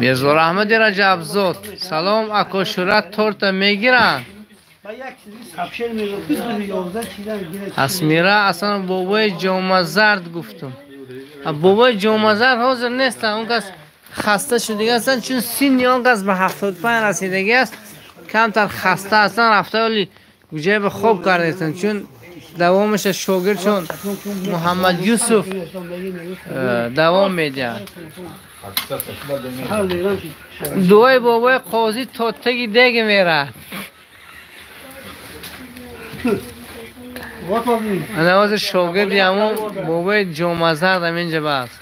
Мирзо Аҳмади Раҷабзод, салом. Ако шӯрат торта мегиранд? Асмира, аслан бобои ҷомазард гуфтум. Бобои ҷомазард ҳозир нестанд, он кас хаста шудагӣ ҳастанд, чун синни он кас ба 75 расидагӣ аст, камтар хаста ҳастанд, рафта оли ҷое ба хоб кардаистанд, чун давомаша шогирдшон Муҳаммад Юсуф давом медиҳад. Дуои бобои қозӣ то теги деги мерад. Ана ҳозир шогирди ҳамон бобои ҷомазард ҳаминҷа баст.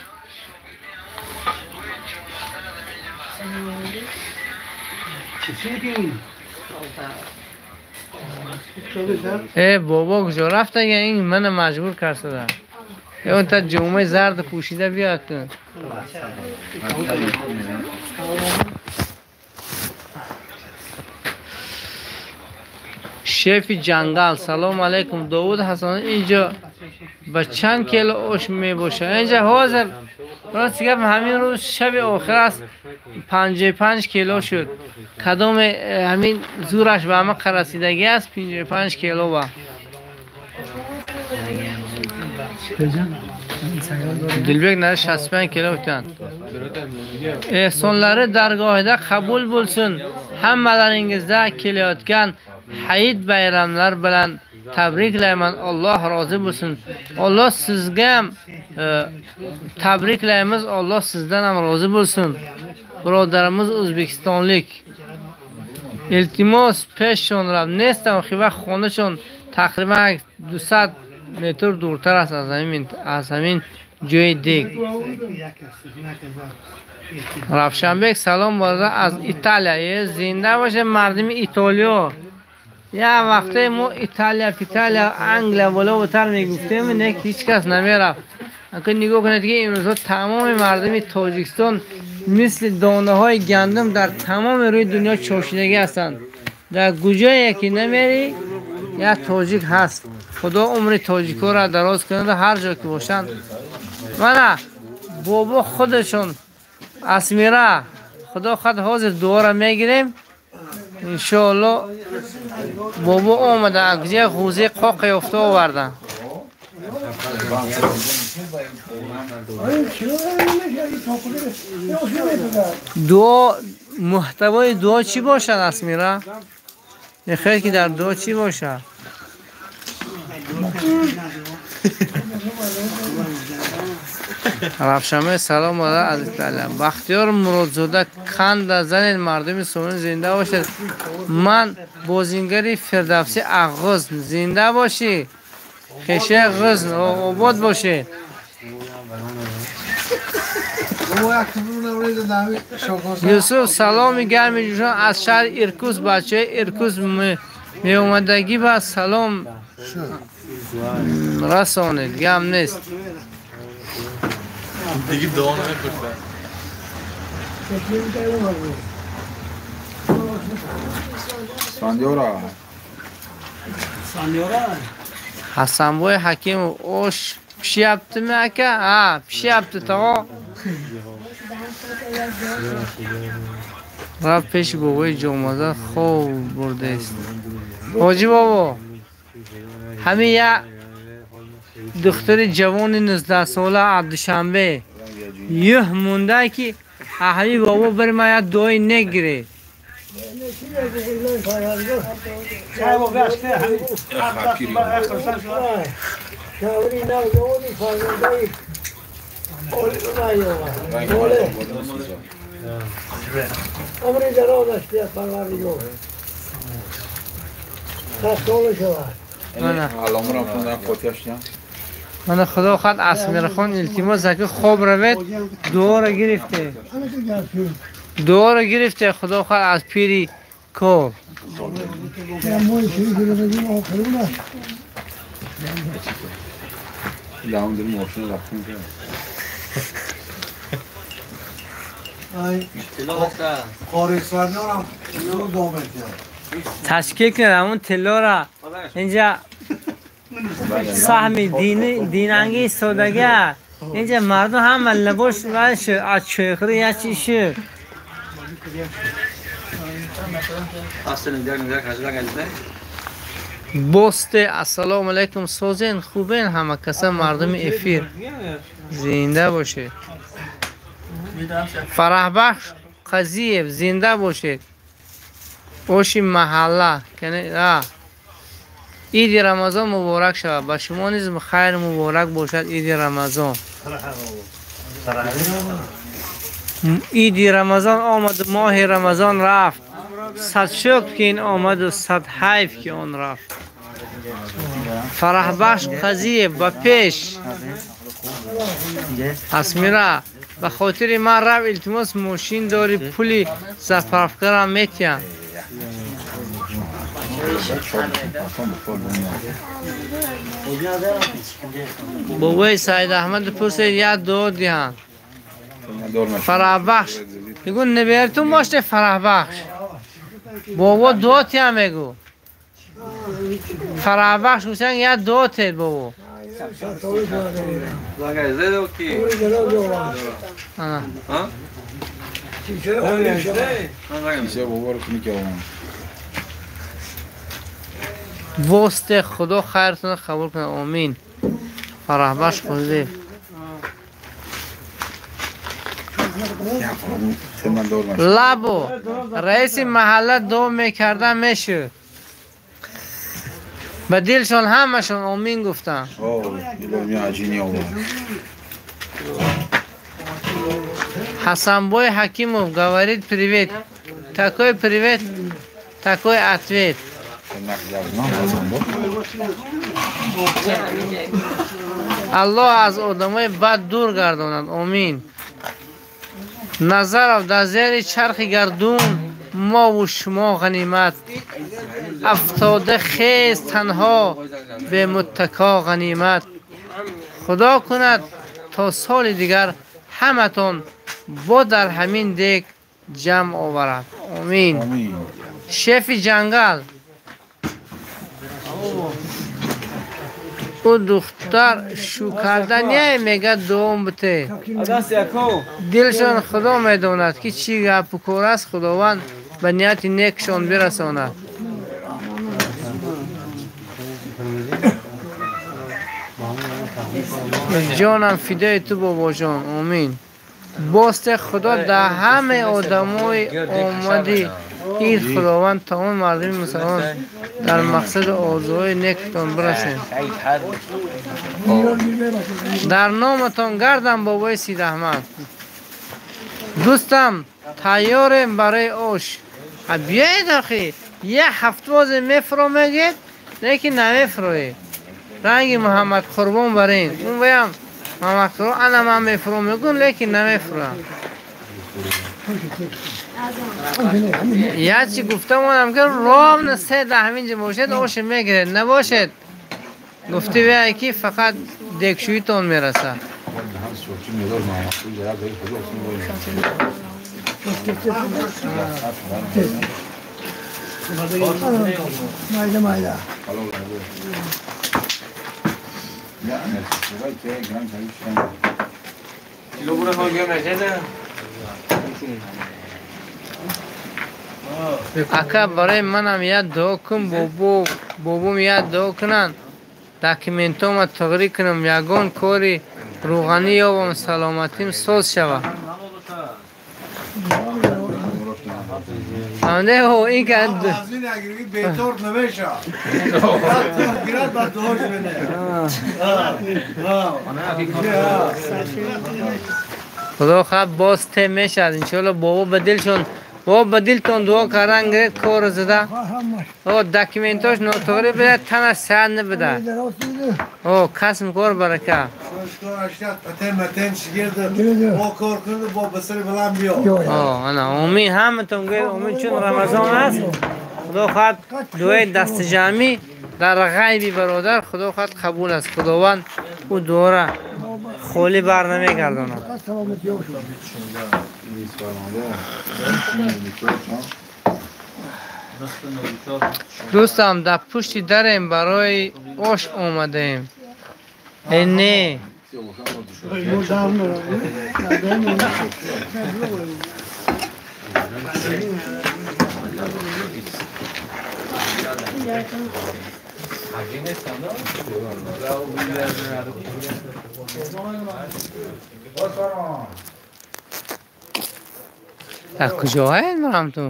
Э, бобо куҷо рафтага? Ин мана маҷбур кард шуда. Он та ҷомаи зард пӯшида биёд. Шефи ҷангал, салом алайкум. Довуд Ҳасан, инҷо ба чанд кило ош мебошад? Инҷа ҳозир рост гап, ҳамин рӯз шаби охир аст, 55 кило шуд. Кадоме ҳамин зӯраш ба ҳама расидагӣ аст, 55 кило ба. Дилбек на 65 кило гуфтанд. Эҳсонлari dargohida qabul bo'lsin. Hammalaringizda kelayotgan hayit bayramlar bilan tabriklayman. Alloh rozi bo'lsin. Alloh sizga ham tabriklaymiz. Alloh sizdan ham rozi bo'lsin. Birodarimiz o'zbekistonlik. Iltimos peshon rab nestam xiva xonashon taqriban 200 метр дуртар аст аз ҳамин ҷои дег. Равшанбек, салом бародар аз Италия. Зинда бошед мардуми Итолиё. Я вақте мо Италия, Италия, Англия болотар мегуфтем, не ҳеҷ кас намерафт. Акун нигоҳ кунед ки имрӯзҳо тамоми мардуми Тоҷикистон мисли донаҳои гандум дар тамоми рӯи дунё чошидагӣ ҳастанд. Дар куҷое ки намери, як тоҷик ҳаст. Худо умри тоҷикҳоро дароз кунад ҳар ҷо ки бошанд. Мана бобо худашон Асмира, худо хад ҳозир дуоро мегирем. Иншоалло бобо омада, акҷа ғӯзаи қоқ ёфта оварда. Дуо, муҳтавои дуо чӣ бошад, Асмира? Мехоҳед ки дар дуо чӣ бошад? Равшанбек, салом бародар аз Италия. Бахтиёр Муродзода, қанда занед мардуми Сомон, зинда бошед. Ман бозингари Фирдавсӣ Ағғоз, зинда бошӣ. Хеше ғизн обод боше. Юсуф саломи гарми ҷӯшон аз шаҳри Иркутск, бачаи Иркутск меомадагӣ ба салом расонед, гам нест. Ҳасанбой Ҳакимов ош pishyaptimi aka? Ha, pishyapti tog'a. Рафт пеши бобои ҷомаза хоб бурдааст. Ҳоҷӣ бобо, ҳамин як духтари ҷавони 19-сола аз Душанбе юҳ монда ки ҳамин бобо бир ма як дуои нек гиред. Мана худо хоҳад Асмирахон илтимос аки хоб равед, дуоро гирифте. Дуоро гирифте, худо хоҳад аз пири кор. Ташкил кунед ҳамон тиллоро инҷа саҳми динанги истодага инҷа мардум ҳама либос аз чойхӯрӣ як чиз шуд. Босте ассалому алайкум, созен хубен ҳама каса мардуми эфир зинда бошед. Фараҳбахш Қазиев зинда бошед. Оши маҳалла иди Рамазон муборак шавад. Ба шумо низ хайр муборак бошад иди Рамазон. Иди Рамазон омаду моҳи Рамазон рафт. Сад шукр ки ин омаду сад ҳайф ки он рафт. Фараҳбахш Қазиев ба пеш. Асмира ба хотири ман рав илтимос мошин дори пули заправкарам метиҳам. Бобои Саид Аҳмад пурсед як дуо диҳанд. Фараҳбахш мегӯ набертун боште Фараҳбахш. Бобо дуо тиҳам мегӯ. Фараҳбахш гуфтан як дуо тед бобо. Восте худо хайртонро қабул кунад. Омин. Фараҳбахш Қозиев. Лабо раиси маҳалла дуо мекарда мешуд. Ба дилшон ҳамашон омин гуфтанд. Ҳасанбой Ҳакимов говорит привет. Такой привет, такой ответ. Аллоҳ аз одамои бад дур гардонад. Омин. Назаров дар зери чархи гардун мову шумо ғанимат. Афтода хез танҳо бемуттако ғанимат. Худо кунад то соли дигар ҳаматон бо дар ҳамин дег ҷамъ оварад. Омин. Шефи ҷангал ӯ духтар шу кардание мегӯяд дуом бите. Дилшон худо медонад ки чӣ гапу кор аст. Худованд ба нияти некшон бирасонад. Ҷонам фидои ту бобоҷон. Омин. Босте худо дар ҳамаи одамои омади ид худованд тамоми мардуми мусалмон дар мақсаду орзуҳои некатон бирасем. Дар номатон гардам бобои Сидаҳмад. Дӯстам тайёрем барои ош. Биёед охи як ҳафт бозе мефуро мегӯед, лекин намефуроед. Ранги Муҳаммад Қурбон барин. Он ваям Муҳаммад Қурбон ана ман мефурам мегӯм, лекин намефурам. Я чи гуфтам онам ки ровно се да ҳаминҷа бошед, оше мегиред, набошед. Гуфти вай ки фақат дегшӯитон мерасад. Ака барои манам як дуо кун, бобом як дуо кунанд, документома тағри кунам, ягон кори рӯғанӣ ёбам, саломатим соз шавад. Худо хоҳад боз те мешавад иншоалло. Бобо ба дилшон, бобо ба дилтон дуо кардан гиред, кор зада. О документош нотуғри бидад, тана сеҳат набидад. О касм кор барака. Ана омин ҳаматон гӯед омин, чун Рамазон аст. Худо хоҳад дуои дастҷамъӣ дар ғайби бародар Худо хоҳад қабул аст. Худованд ӯ дуора холӣ бар намегардонад. Дӯстам, дар пушти дарем барои ош омадаем. Э не. Дар куҷоҳояд марам ту?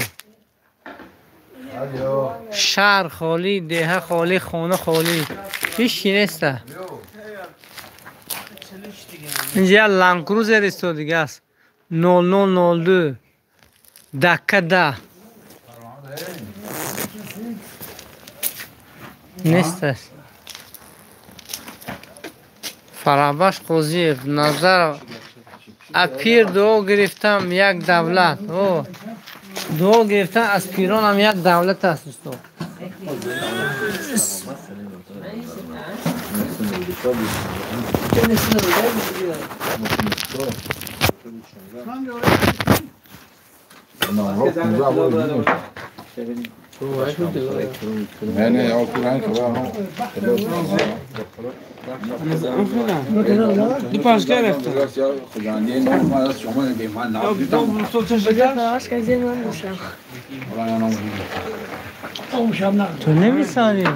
Шаҳр холӣ, деҳа холӣ, хона холӣ, ҳеҷ чи неста. Инҷа як Ланд-Крузер истодига аст. 0002 дакка да. Нест аст. Фарабаш Қозиев Назаров аз пир дуо гирифтам як давлат. О, дуо гирифтан аз пиронам як давлат аст, устод. تو نمیسانی؟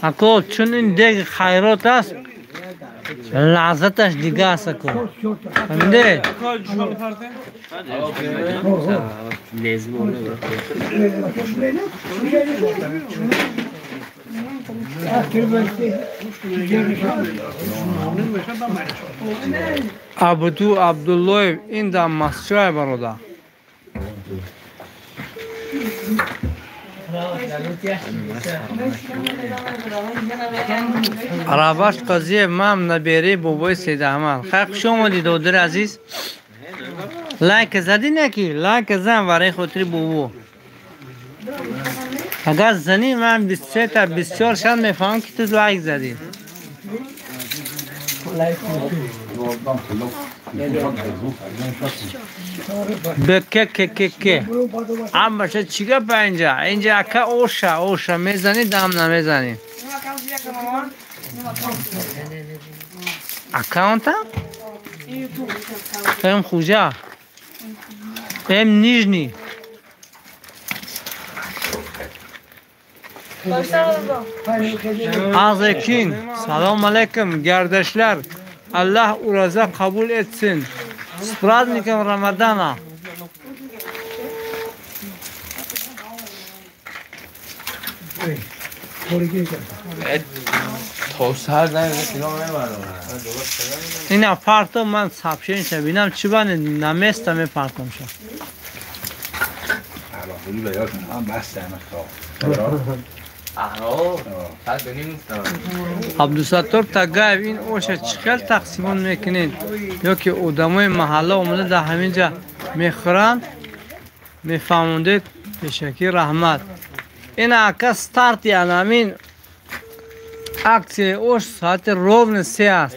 Ако чун ин дег хайрот аст, лаззаташ дига аст ако. Фаҳмиде? Абду Абдуллоев ин дар Москва бародар. Арабаш Қозиев ман набераи бобои Сейдаҳмад. Хайр, хуш омадӣ додари азиз. Лайк задӣ наки? Лайк зан барои хотири бобо. Агар занӣ ман 23 та 24 шаб мефаҳмам ки ту лайк задӣ. Б-к-к-к-к. Амаша чӣ гапа инҷа? Инҷа ака оша, оша мезанӣ, дам намезанӣ. Аккаунта? Эм хужа. Эм нижний. Азекин, салом алейкум, гардашlar. Аллах ураза қабул etsin. С праздником Рамадана. Ина парто ман сообщение бинам чӣ бане наместа мепартам ша. Абдусаттор Тагаев ин оша чӣ хел тақсимон мекунед? Ё ки одамои маҳалла омада дар ҳамин ҷа мехӯранд, мефаҳмондед, пешакӣ раҳмат. Ин ака старти анамин аксияи ош соати ровно 3 аст.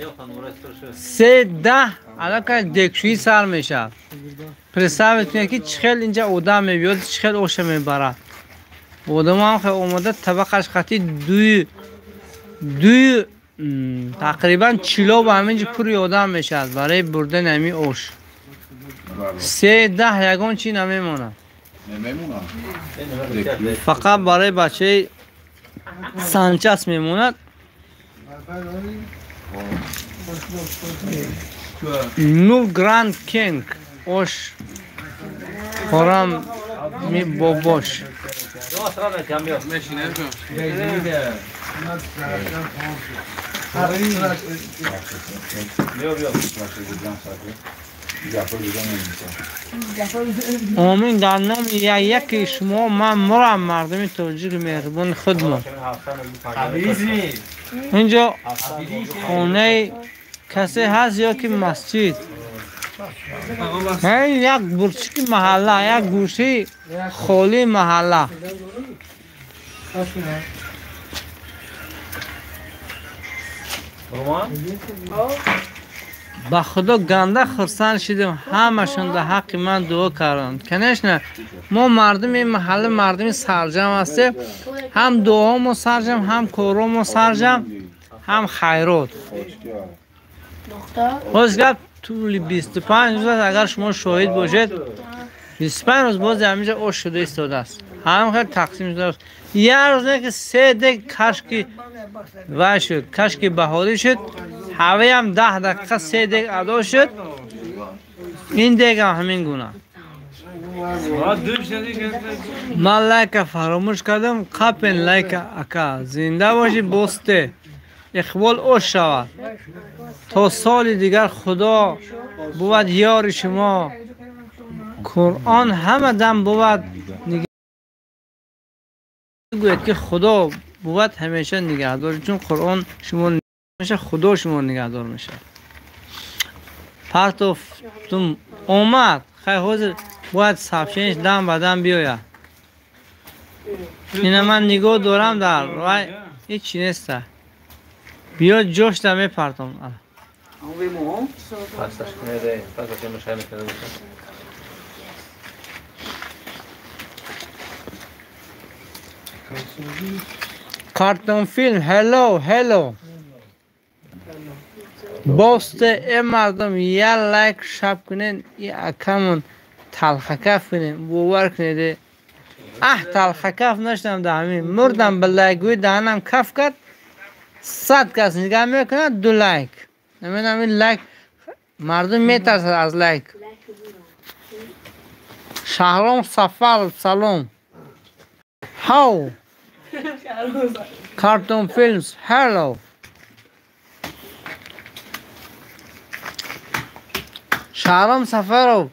3:10 аллакай дегшӯӣ сар мешавад. Представить кунед ки чӣ хел инҷа одам мебиёд, чӣ хел оша мебарад. Одамам хел омада табақаш хати дуи тақрибан чило ба ҳамин ҷо пури одам мешавад барои бурдани ҳамин ош. 3:10 ягон чӣ намемонад. Фақат барои бачаи санчас мемонад. Ну Гранд Кинг ош хорам ми бобош. Омин дар номи яки шумо ман мурам, мардуми тоҷик меҳрубони худмон. Инҷо хонаи касе ҳаст ё ки масҷид? Як бурчики маҳалла, як гӯшаи холии маҳалла. Ба худо ганда хурсанд шидем, ҳамашон дар ҳаққи ман дуо карданд. Конечно, мо мардуми маҳалла мардуми сарҷам ҳастем, ҳам дуомо сарҷам, ҳам коромо сарҷам, ҳам хайрот. Боз гап тӯли 25 рӯз аст, агар шумо шоҳид бошед, 25 рӯз боз ҳаминҷа ош шуда истодааст. Ҳам хел тақсим шудааст. Як рӯз не ки 3 дег кашки вай шуд, кашки баҳорӣ шуд, ҳаваям 10 дақиқа 3 дег адо шуд. Ин дегам ҳамин гуна. Ман лайка фаромӯш кардам, қапен лайка ака. Зинда бошӣ босте. Иқбол ош шавад. То соли дигар худо бувад ёри шумо. Қуръон ҳама дам бувад гӯяд ки худо бувад ҳамеша нигаҳдор, чун Қуръон шумо меша, худо шумо нигаҳдор мешавад. Партофтум омад, хай ҳозир бояд сообщенияш дам ба дам биёяд. Ина ман нигоҳ дорам дар вай ҳеҷ чи неста. Биё ҷошта мепартом. Картон филм, hello, hello. Босте э мардум я лайк шаб кунед, и акамон талхакаф кунед, бовар кунед. Аҳ, талхакаф нашудам дар ҳамин. Мурдам ба лайкгӯи даҳанам каф кард. 100 кас нигоҳ мекунад, 2 лайк. Намедонам ин лайк мардум метарсад аз лайк. Шаҳром Сафаров, салом. How? Cartoon Films, hello. Шаҳром Сафаров,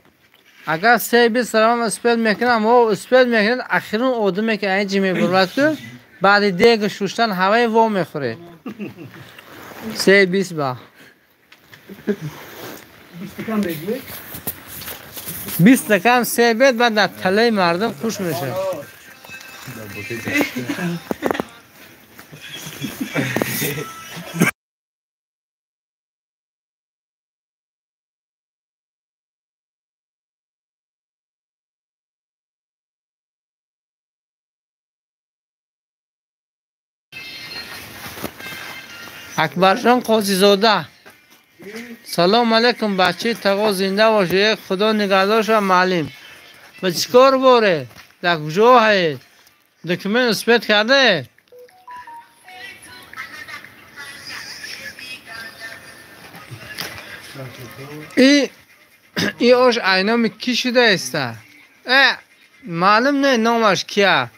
агар 3:20 салом успед мекунам, о успед мекунад, ахирун одаме ки айҷи мебурад ку, баъди дег шуштан ҳаваи во мехӯред. 3:20 ба. 20 кам 3 бед баъд дар талаи мардум хуш мешавад. Акбарҷон Қозизода, салом алейкум, бачаи тағо зинда бошед, худо нигаҳдор шавад маълим. Ба чӣ кор боре? Дар куҷо ҳаед? Документ успед кардаед? И ош айноми кӣ шудааста? Маълум не номаш кия,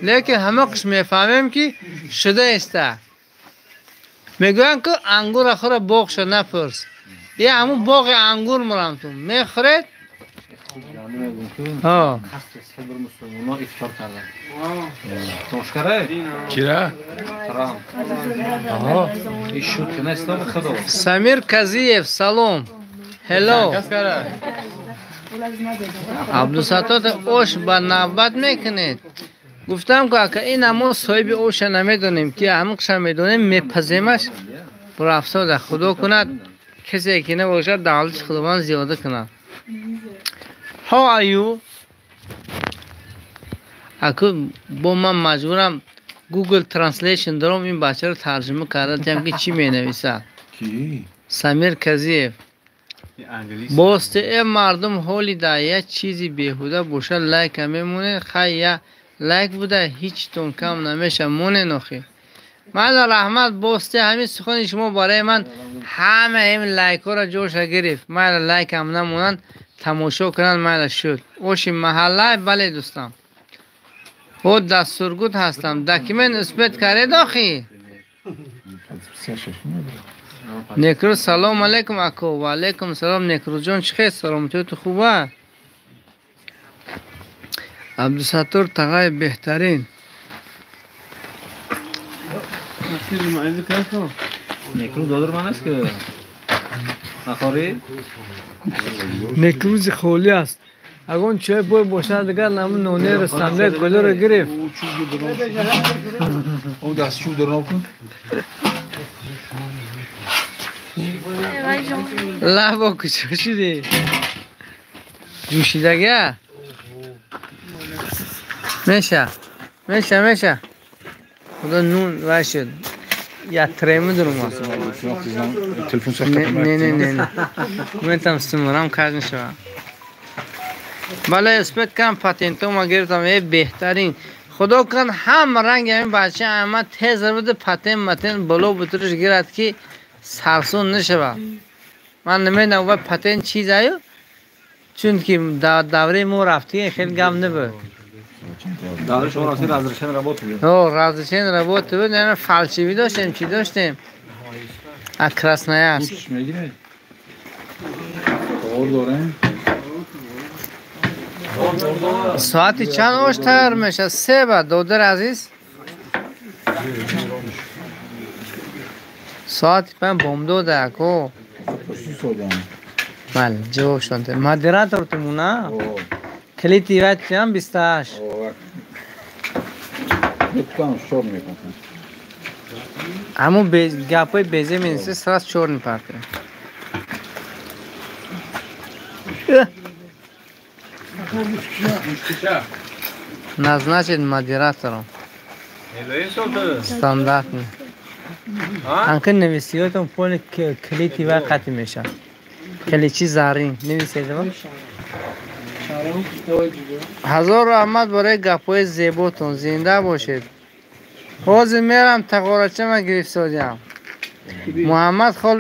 лекин ҳама қиш мефаҳмем ки Шуда иста. Мегӯянд ки ангура хӯра боғша напурс. Я ҳамун боғи ангур мурам ту. Мехӯред? Ҳа. Самир Казиев, салом. Hello. Абдусаттор ош ба навбат мекунед. Гуфтам ки ака ин мо соҳиби оша намедонем, ки ҳамқша медонем, мепаземаш. Бурафсода худо кунад, касе ки набошад, давлати Худованд зиёда кунад. How are you? Аку бо ман маҷбурам Google Translation дорам, ин бачаро тарҷума карда тиям ки чӣ менависад. Самир Казиев. Босте э мардум ҳоли да як чизи беҳуда бошад лайка мемонед, хай я лайк буда ҳичтон кам намеша, монен охи. Мана раҳмат, босте ҳамин сухани шумо барои ман ҳама ин лайкҳоро ҷоша гирифт. Майла лайкам намонанд, тамошо кунанд, майла шуд. Оши маҳалла, бале дӯстам. Ҳо дастургуд ҳастам. Документ исбет каред охи? Некрӯз салом алейкум ако. Ва алейкум салом Некрӯзҷон, чӣ хел саломатиёту хуба? Абдусаттор тағай беҳтарин. Некрӯз додор ман аст ки нахорӣ? Некрӯзи холӣ аст. Агон чой бой бошад дигар намун ноне растанда гулро гирифт. О даст чӯ дорам кун. Лабо куҷо шудӣ? Ҷӯшидага? Меша, меша, меша. Худо нун вай шуд. Я трему дурма. Не, не, не, не. Метам сумурам кар нашава. Бале, успет кам патентома гирифтам, э беҳтарин. Худо кан ҳама ранги ҳамин бача ама тез буда патент матент боло бутуриш гирад ки сарсон нашава. Ман намедонам вай патент чиз аю, чунки дар давраи мо рафтӣ хеле гап набуд. Давраи шумо рафтӣ разрешен работа буд. О, разрешен работа буд, яъне фалшивӣ доштем, чӣ доштем? А Красноярск. Соати чанд ош тайёр мешавад? Се ба, додар азиз? Соати панҷ бомдода ако. Бале, ҷавоб шуд. Модератор тумуна? Калити ватиам 28. Ҳамун гапҳои безе менависед, сразу чёрный партия. Назначить модератором. Стандартный. Анка нависиётон полни калити вай қатъ мешавад. Каличи зарин нависед. Ҳазор раҳмат барои гапҳои зеботон, зинда бошед. Ҳозир мерам тағорачама гирифтодиам. Муҳаммад хол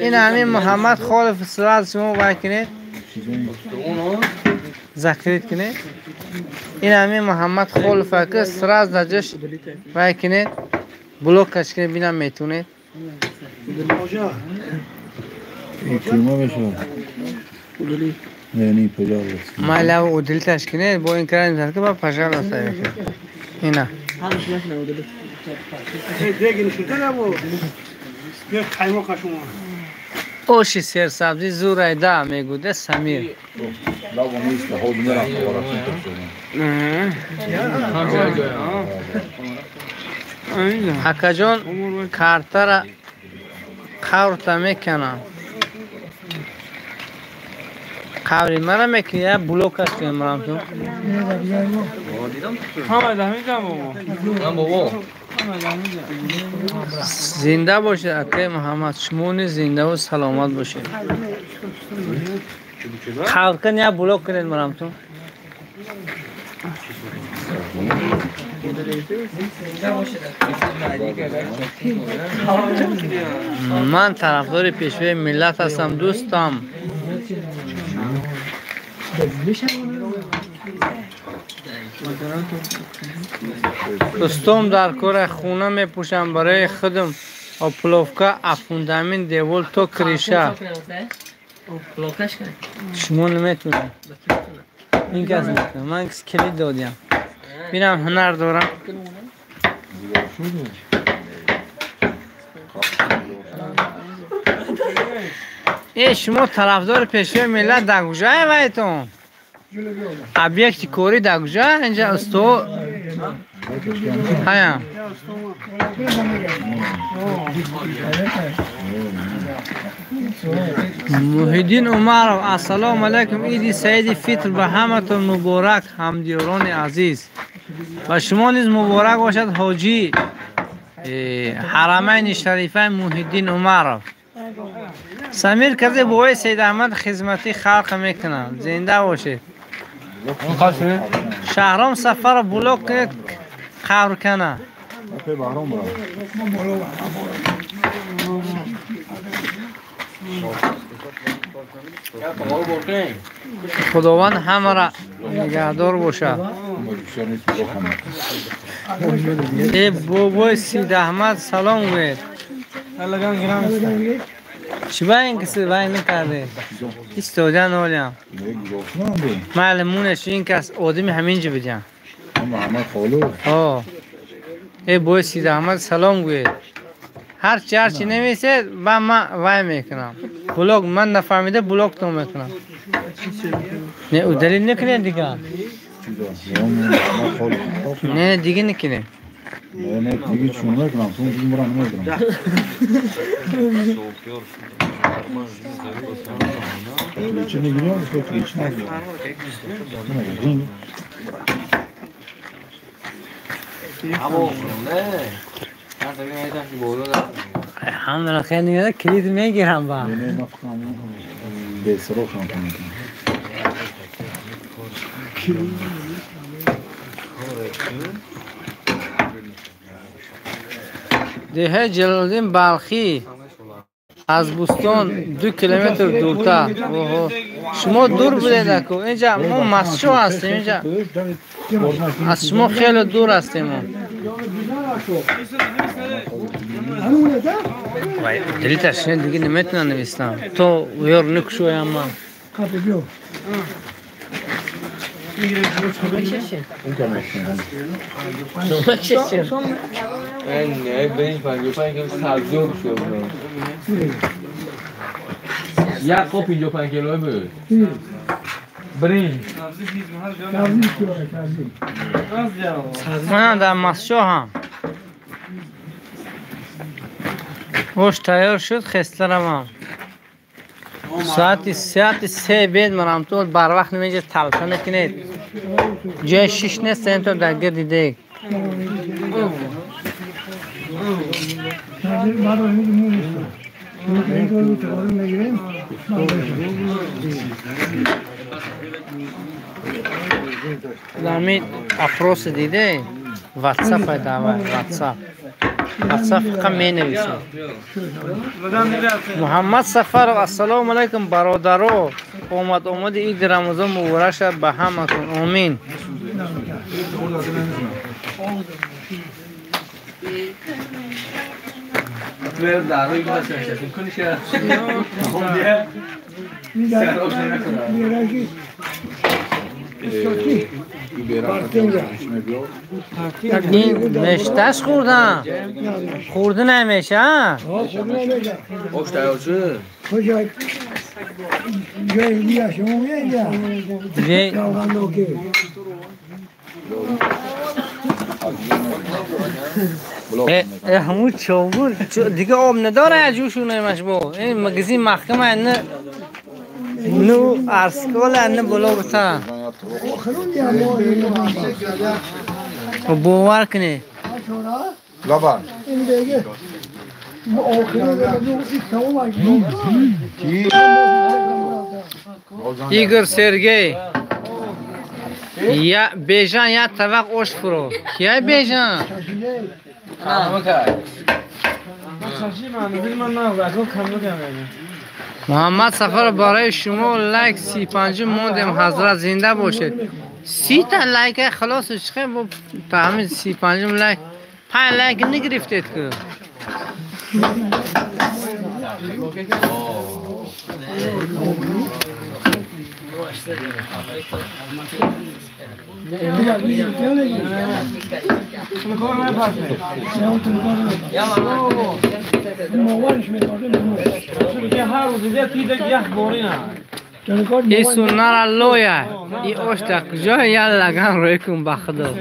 ин ҳамин Муҳаммад Холов сразу шумо вай кунед, закрит кунед. Ин ҳамин Муҳаммад Холов ака сразу дар ҷош вай кунед, блокаш кунед, бинам метунед. Майла удалиташ кунед, бо ин кардан ки ба пожалуйста ина. Оши серсабзӣ зурайда мегӯда Самир. Акаҷон картара қаврта мекунам. Қаври мара мекунӣ, я блокаш кунам марам ту. Зинда бошед акаи Муҳаммад, шумо низ зиндаву саломат бошед. Қавр кун, я блок кунед марам ту. Ман тарафдори пешвои миллат ҳастам, дӯстам. Устом дар кора хона мепӯшам барои худам опловка афундамин девол то криша. Шумо наметунед. Ин кас метунад. Ман калид додям. Бинам ҳунар дорам. Э шумо тарафдори пешвои миллат дар куҷое вайтон? Объекти корӣ дар куҷо? Инҷа усто ҳая. Муҳиддин Умаров, ассалому алайкум, иди саиди фитр ба ҳаматон муборак, ҳамдиёрони азиз. Ба шумо низ муборак бошад ҳоҷӣ ҳарамайни шарифаи Муҳиддин Умаров. Самир казе бобои Саид Аҳмад хизмати халқ мекунад. Зинда бошед. Шаҳром Сафаров блок кунед қабр кана. Худованд ҳамаро нигаҳдор бошад. Э бобои Саид Аҳмад салом гӯед. Чӣ ба ин каси вай накарде? Истодан олям. Майли мунеш ин кас одами ҳаминҷа бидям. Э бобои Саид Аҳмад салом гӯед. Ҳарчи ҳарчи нависед ба ман вай мекунам. Блок ман нафаҳмида блоктон мекунам. Не удалил накунед дигар. Не дига накунед. Не, дига чун мекунам, тун дига мурам намекунам. Ключи мегирем, ключ надорам. Алҳамдулилла хеле нигоҳ калид мегирам ба. Не, ман фикр бесрок ҳам мекунам. Деҳаи Ҷалолиддин Балхӣ аз Бӯстон 2 километр дуртар. Шумо дур будед аку. Инҷа мо масчо ҳастем, инҷа аз шумо хеле дур ҳастем мо. Вай, делиташ дига наметавонам нависам. То ёр накушоям ман. نه برنج 55 کیلو سبزی رو شد. یک قاب 55 کیلو بود. برنج. من در مسجد هم. ош тайёр шуд, хеста равам. Соати 3 бед марам то барвақт намеҷа талфа накунед. Ҷои шиш нест, то дар гирди дег. Ами опросы диде? WhatsApp давай, WhatsApp. WhatsApp фақат менависем. Муҳаммад Сафаров, ассалому алайкум бародаро. Омад омади иди Рамазон муборак шавад ба ҳаматон. Омин. این مشتش خوردم خورده نمیشه. همون چاوگل دیگه آب نداره جوشونه مشبو. این مگزین محکمه نه نو ارسکال نه بلا بتا باور کنی لبان ایگور سرگی یا بیژان یا طبق اوش فرو کیای بیژان محمد سفر برای شما لایک 35 موندم. حضرت زنده باشید. 30 تا لایک خلاص چخه با تا همین 35 لایک 5 لایک نگرفتید که ای سونارا لویا ای اوش تا کجا یا لگن روی کن با خدا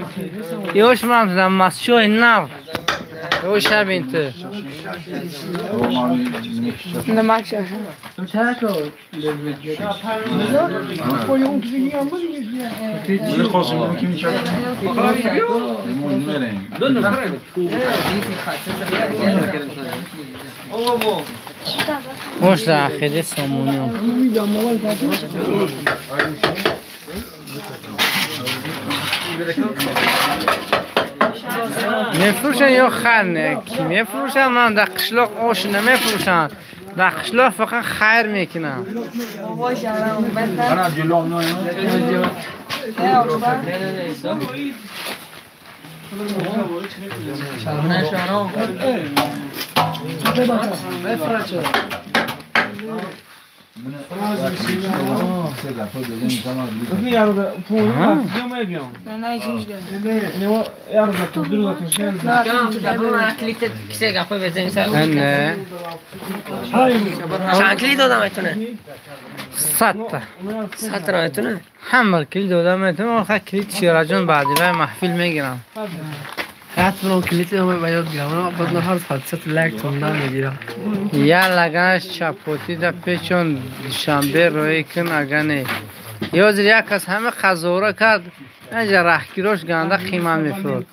ای اوش من زم مسچوی نو اوش همین تو اوش در عقیده سامونیان میفروشن یا خر نه کی میفروشن؟ من در قشلاق آش نمیفروشن، در قشلاق فقط خیر میکنن. چند کلید دادم ایتونه؟ 100 تا. 100 تا ایتونه؟ همه کلید دادم ایتونه. آخر کلید شیراجان بعدی و محفل میگیرم. حتما کلید رو باید گیرم. بعد نهار 100 لایک توندا میگیرم. یا لگنش چپوتی دا پیچون دوشنبه روی کن اگه یازر یک از همه خزوره کرد اینجا رهگیراش گنده قیمه میفرود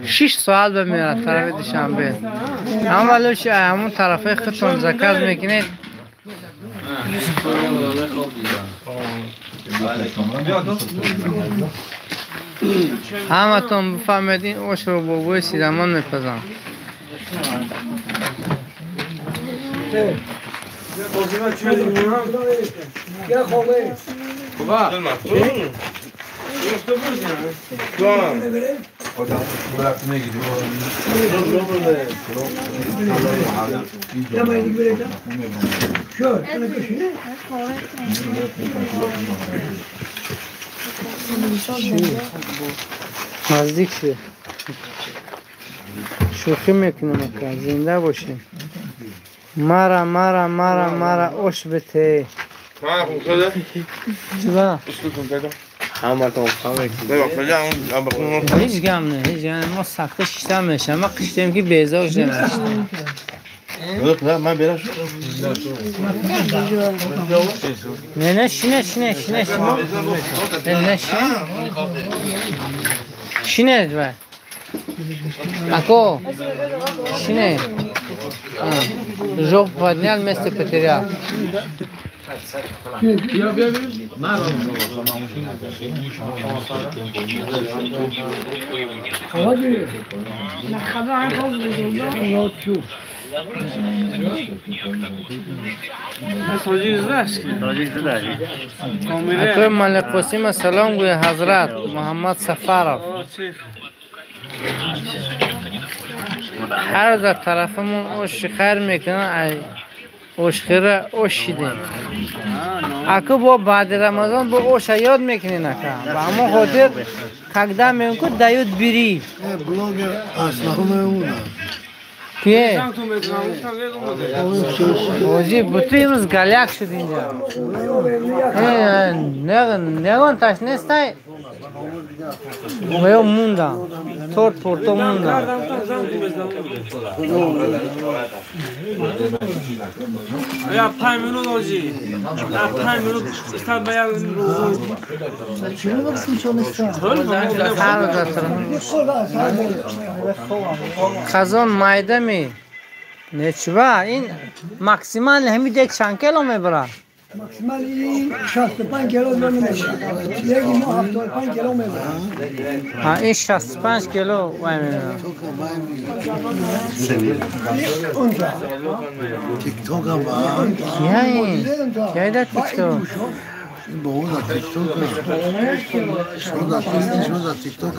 6 ساعت به میره طرف دوشنبه. هم ولوش همون طرفه خودتون زکات میکنید. همتون بفهمید این اوش رو بابوی سیدمان میپزم. نزدیک شد. شوخی میکنم که زنده باشیم. مارا مارا مارا مارا اوش بته. چرا؟ هیچ گم نه، هیچ گم. ما سخته شیشتم میشم. ما قشتیم که بیزار شدیم. نه نه شینه شینه شینه شینه نه شینه شینه دوه Ако шине жопу поднял, место потерял. Акой Малик Қосима салом гӯй ҳазрат Муҳаммад Сафаров. Ҳар дар тарафамон оши хайр мекунанд, ошхира ош шидем. Аку бо баъди Рамазон бо оша ёд мекунен ака. Ба ҳамон хотир когда меюн дают бери. Блогер аслаху Кие? Ози буту имрӯз галяк шуд инҷа. Негон таш нестай? Ё мундам. Торт порто мундам. Я 5 минут ози. Я 5 минут стал баян. Хазон майда ми. Нечва ин максимал ҳами дек чанд кило мебарад? Максимал 65 кило намешад. Яки мо 75 кило мебарад. Ҳа, ин 65 кило вай мебарад. تیک توک هم کیه این؟ کیه در تیک توک؟ این با اون در تیک توک شما در شما در تیک توک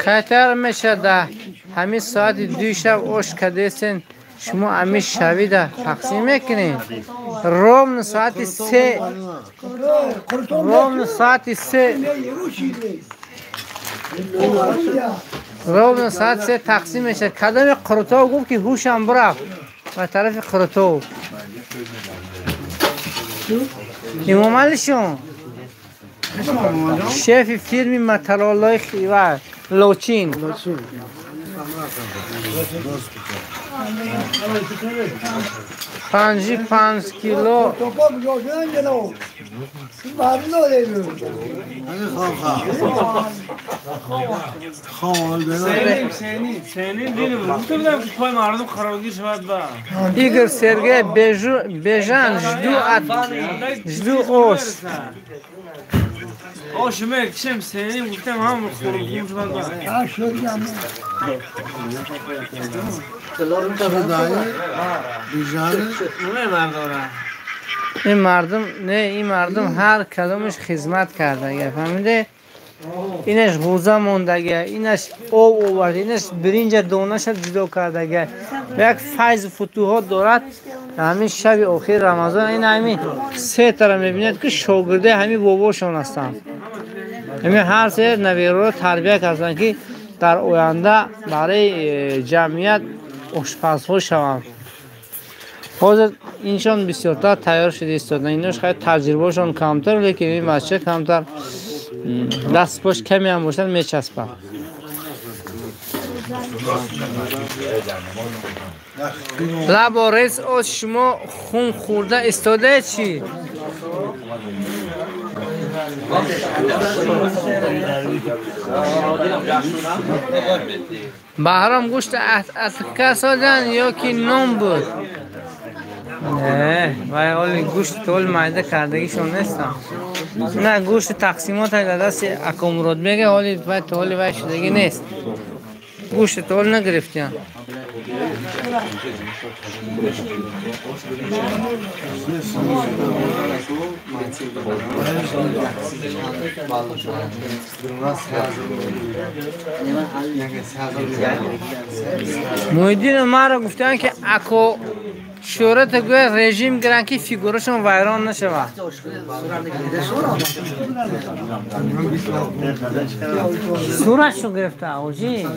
کتر میشه ده همین ساعت 2 شب اوش کدیسن شما همین شبی ده تقسیم میکنین روم ساعت 3 روم ساعت 3 روم ساعت 3 تقسیم میشه. کدام قرطاو گفت که هوشم برفت و طرف قرطاو امام علیشون شف فیلم متلالای خیوه لوچین 55 کیلو Игорь Сергей Бежан, жду ош. ош мекшем сеним гуфтам ҳам хӯрдум шуд ба. این مردم نه این مردم هر کدامش خدمت کرده فهمیده؟ اینش غوزه موندگه، اینش آب آورده، اینش برنج دانه‌اش جدا کرده. یک فیض فتوحات دارد. همین شب آخر رمضان این همین سه تا را میبینید که شاگرده همین باباشون هستند. همین هر سه نویرو را تربیت کردن که در آینده برای جمعیت آشپزها شوند. حاضر اینشان بسیارتر تیار شده ایستادن. ایناش خیلی تجربهشان کمتر، لیکن این بچه کمتر دست پاش کمی هم باشن میچسبن. لباریز از شما خون خورده ایستاده چی؟ بهرام گوشت اتکه سادن یا که نام بود؟ نه وای حالی گوشت طول مایده کردگیشون نیستم. نه گوشت تقسیمات در دست اکامراد میگه حالی وای طول وای شدگی نیست. گوشت طول نگرفتیم. محیدین مرا گفتن که اکو شهرت گویا رژیم گرن که فیگورشون ویران نشود. صورتشو گرفته آجی.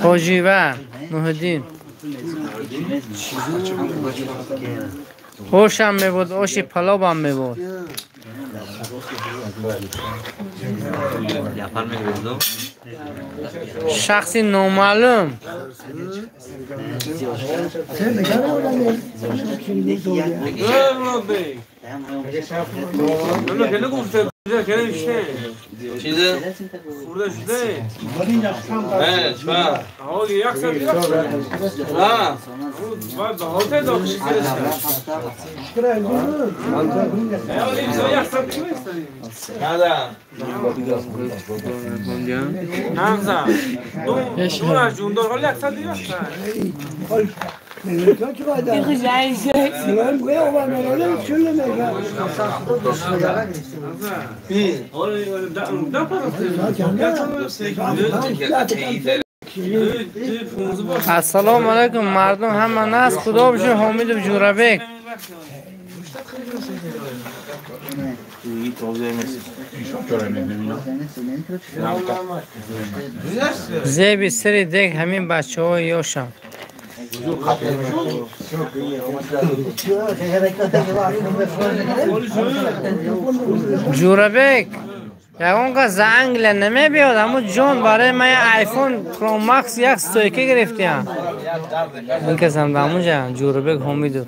حاجی و محیدین اوشم میبود، اوشی پلاب هم میبود. شخصی نامعلوم السلام علیکم مردم همه ناس خدا بشه حامد و جورابک. زیبی سری دیگ همین بچه های یاشم. جورابک یگان کس زنگ نمیبیاد اما جان برای من آیفون پرو مکس یک سویکه گرفتیم. این کس هم دمونجا جورابک حمیدو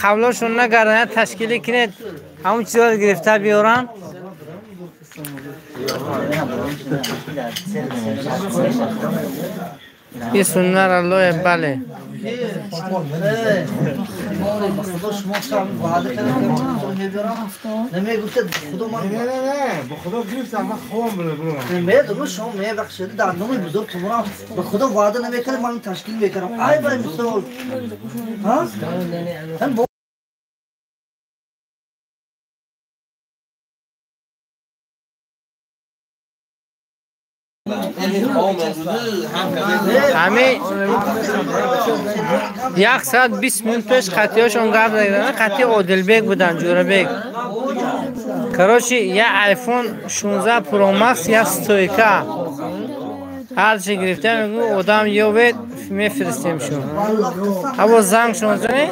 قبلاشون نگردن تشکیلی کنید همون چیزا رو گرفته بیارن. این سنر الله بله. نه به خدا گرفتم من خوام بره. شما میبخشید در نام بزرگ شما به خدا وعده نمیکردم من تشکیل میکردم. ای بای مثال ها همه 1 ساعت 20 минут пеш қатиҳошон гап заданд. Қатъи Одилбек буданд, Ҷӯрабек. Короче, я iPhone 16 Pro Max, я стойка. Ҳарчи гирифта мегӯ одам ёбед мефиристем шун. Ҳаво занг шумо занед?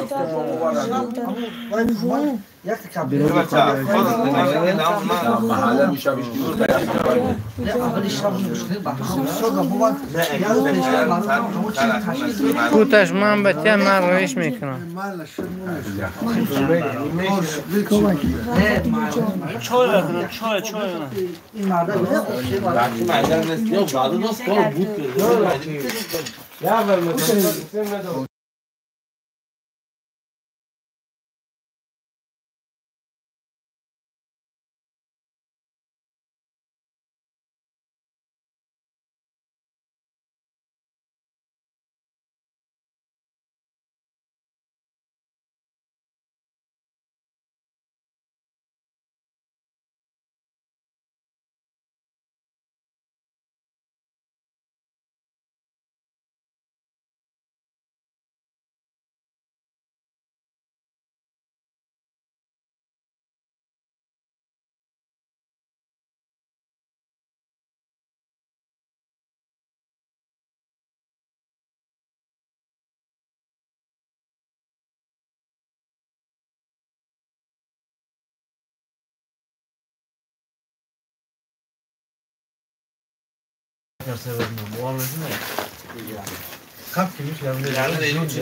Куташ ман ба тия ман роиш мекунам.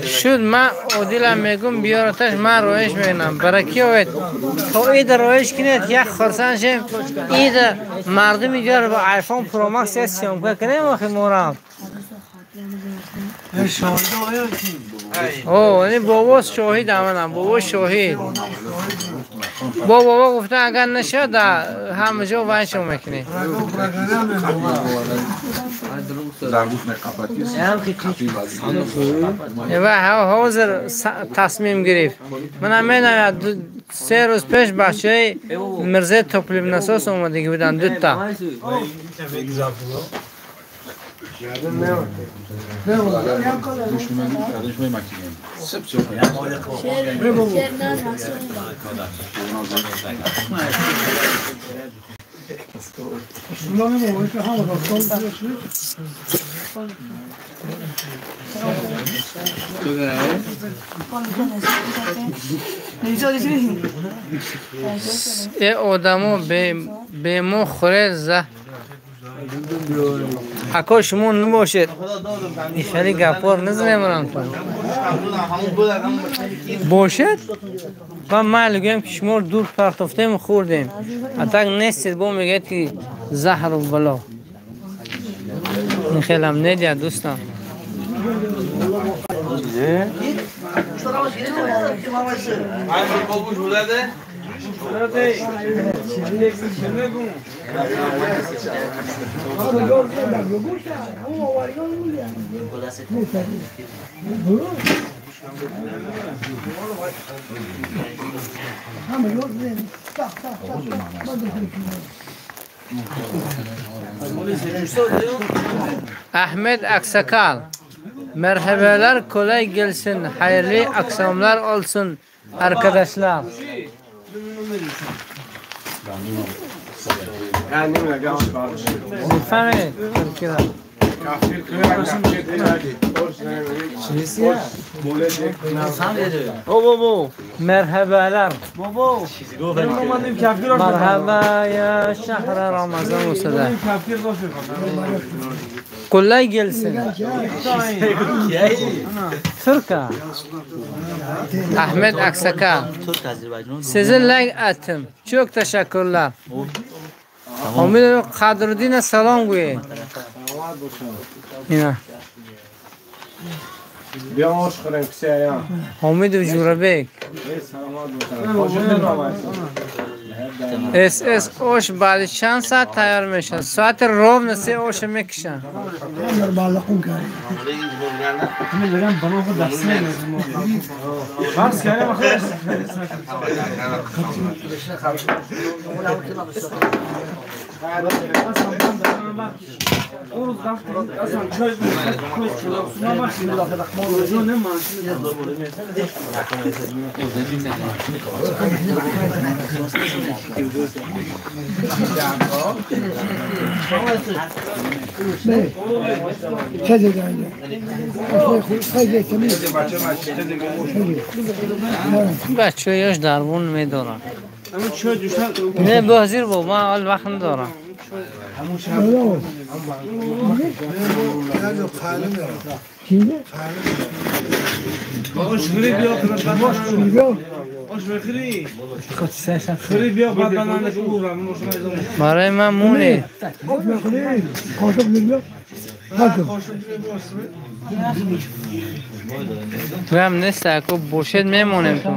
شد من عادلم میگم بیارتش من رویش میکنم برای کی آید تا اید رویش کنید یک خرسان شیم اید مردم بیار با آیفون پرو ماکس یک سیامکه کنیم آخه مورم او یعنی بابا شاهد امنم بابا شاهد با بابا گفته اگر نشد همه جا وایشو میکنی. و حاضر تصمیم گرفت. من میدونم 3 روز پیش بچه مرزه توپلیب نساس اومده بودن دوتا. ای آدمو به مو خوره زه اکا شما نباشد خیلی گپار نزنیم تو باشد و من میگم که شما دور پرتافتیم خوردیم حتی نیستید با میگه که زهر و بلا این خیلی هم ندید دوستان. Ahmet Aksakal, merhabalar, kolay gelsin, hayırlı akşamlar olsun arkadaşlar. میفهمید Merhabalar. Merhaba ya şehre Ramazan olsa da. Kolay gelsin. Türka. Ahmet Aksakal. Sizi like attım. Çok teşekkürler. Ҳомидов Қадриддин салом гӯед. Ина. Биё ош хӯрем кисе. Ҳомидов Ҷӯрабек. Эс эс ош баъди чанд саат тайёр мешавад? Соати ровно 3 оша мекушанд. Бачаёш дарбон медоранд. Не бозир бо ман ҳол вақт надорам. Барои ман муне. Туям нест, ако бошед мемонем ту.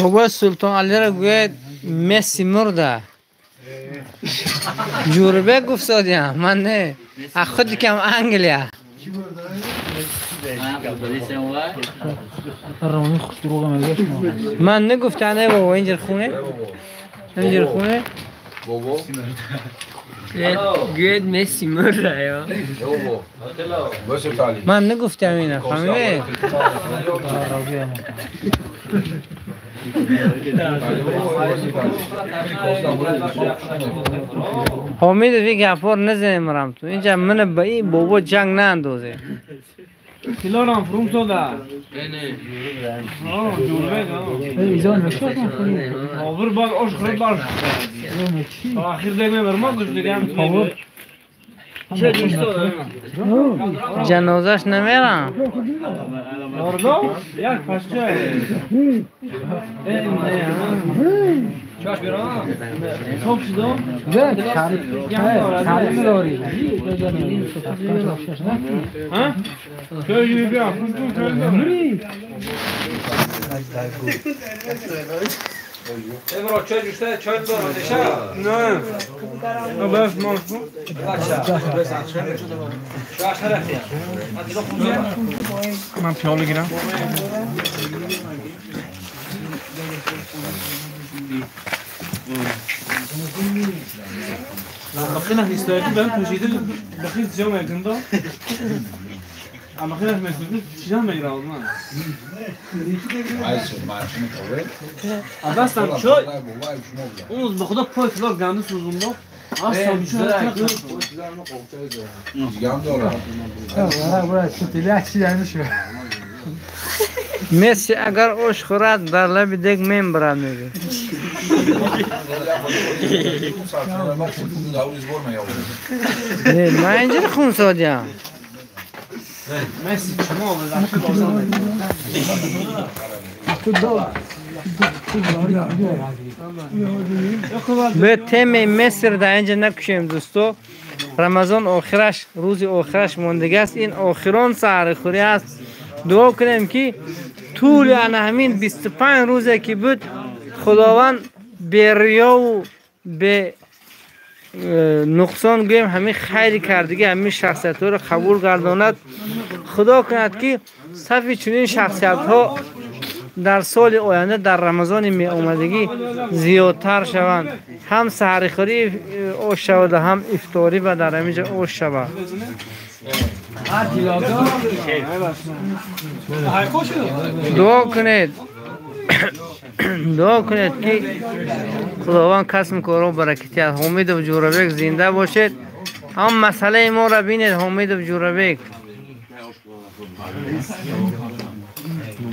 Бобо Султон Алиро гӯяд Месси мурда. Ҷӯрабек гуфт содиям, ман не. Аз худи кам Англия. Ман нагуфта не бобо инҷир хуне? Инҷир хуне? Гӯяд Месси мурда ё. Ман нагуфтам ина, фаҳмидед? Ҳомидов ин гапҳоро назанем марам ту. Инҷа мана ба ин бобо ҷанг наандозе. Килорам фрум сода. Обир бад ош хӯрд баш. Охир дег мебарам гӯш дигам. Ҷанозаш намерам. Ордо як пашча. Чоп шудам. Ҳа? من پیاله گیرم. بخیل نیستایی بهم پوشیده بخیل جام میکنم. اما خیلی مسئول چیزا میگیرم من. اصلا چای اون به خدا پای کلار گنده سوزوندم. اصلا چای Месси агар ош хӯрад дар лаби дег мембарад мегӯяд. Не, ман инҷо хун содиям. Ба темаи Мессиро дар инҷа накушем дӯсто. Рамазон охираш, рӯзи охираш мондагиаст. Ин охирон саҳархӯрӣ аст. Дуо кунем ки тӯли ана ҳамин 25 рӯзе ки буд Худованд бериёву бе нуқсон гӯем ҳамин хайри кардагӣ ҳамин шахсиятҳоро қабул гардонад. Худо кунад ки сафи чунин шахсиятҳо дар соли оянда дар Рамазони меомадагӣ зиёдтар шаванд. Ҳам саҳархӯрӣ ош шавад, ҳам ифторӣ ва дар ҳамин ҷо ош шавад. Дуо кунед, дуо кунед ки Худованд касм корро баракат диҳад. Ҳомидов Ҷӯрабек зинда бошед. Ҳам масъалаи моро бинед Ҳомидов Ҷӯрабек.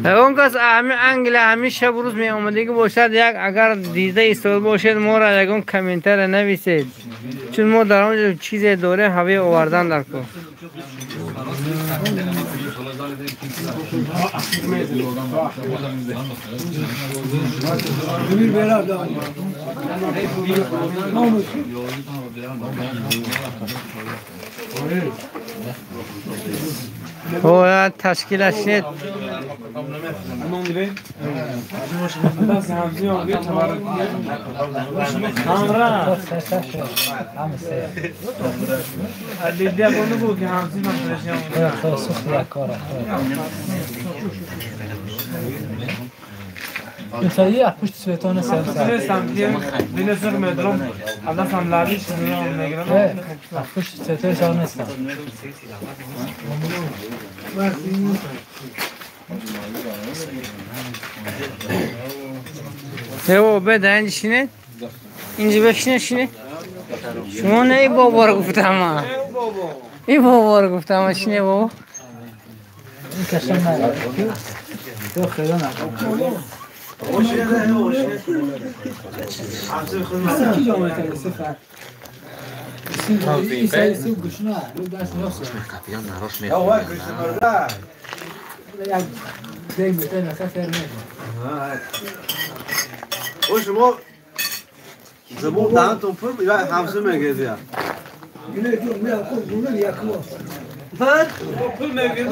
Он кас ҳами Англия ҳами шаб рӯз меомадагӣ бошад, як агар дида истода бошед, моро ягон комментария нависед, чун мо дар он ҷо чизе дорем ҳавои овардан дар кор. Ташкилаш нет. پشت سویتان پشت سویتان نیستم. بده اینجا شینه، اینجا بشینه شینه. شما نه ای بابا رو گفتم، ای بابا رو گفتم شینه بابا. این کشم نه تو خیلی نه. شما زبون دهنتون پر همسه میگه بعد پول میگه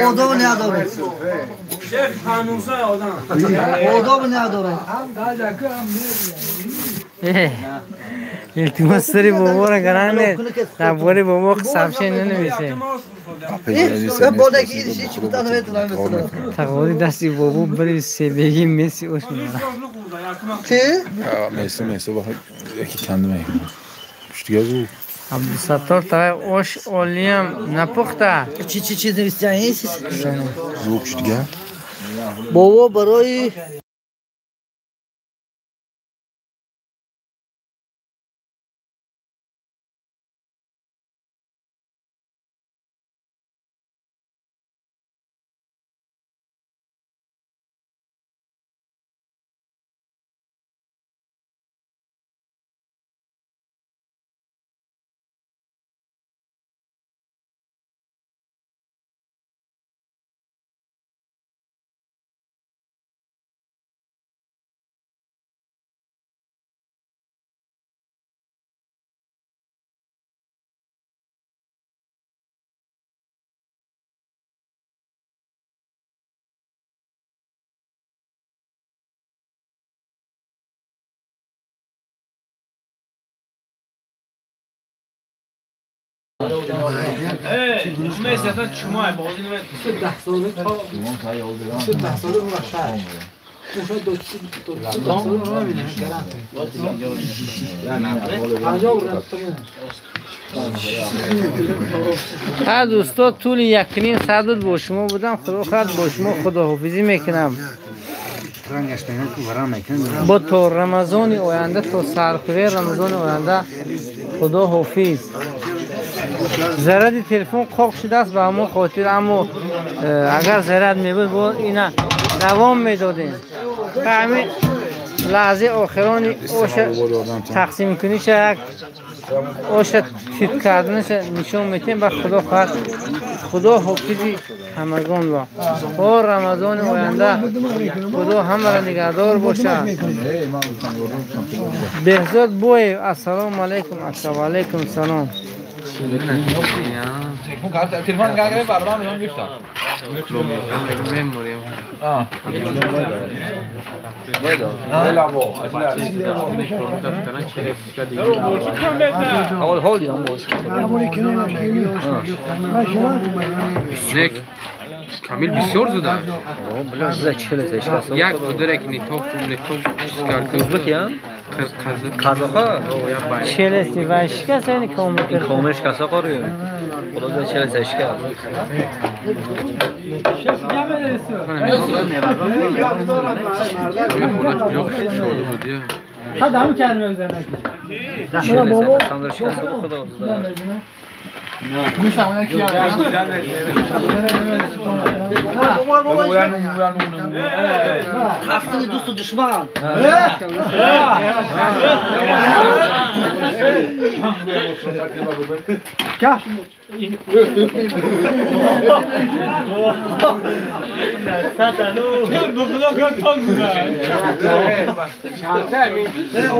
آداب نداره. آداب نداره. التماس سری بابا را گرانه نبوری بابا قسمشه ننویسه. تقوری دستی بابا بری سبگی مسی اوش می‌برد. چی؟ مسی مسی با یکی کند می‌کنه. پشتگاه عبدالستار تای اوش اولیم نپخته. چی چی چی نویستی؟ زو پشتگاه. بابا برای ها دوستا طول 1.5 ساعت بود با شما بودم. خدا خواهد با شما خداحافظی میکنم. با تا رمضان آینده، تا سرخوی رمضان آینده خداحافظ. заряди телефон қоқ шудааст ба ҳамон хотир, аммо агар заряд мебуд бо ина давом медодем. Ҳамин лаҳзаи охирони оша тақсим куниша, як оша тит карданаша нишон медиҳем. Ба худо хоҳад худо ҳофизи ҳамагон ва то рамазони оянда худо ҳамаро нигаҳдор бошад. Беҳзод Боев, ассалому алайкум. Ассалому алайкум салом. تلفن گرفت برام میام گفتم Камил бисёр зуда. Бля, за 43 шикаст. Як будара ки нитоқ шикард. Ӯзбек Қазоқа? 43 шикаст, яъне комил. Ин комил шикаст қори. Худо за 43 шикаст. Adam kendime üzerine. Sandra şikast Xudo zуда. Рафтани дӯсту душман.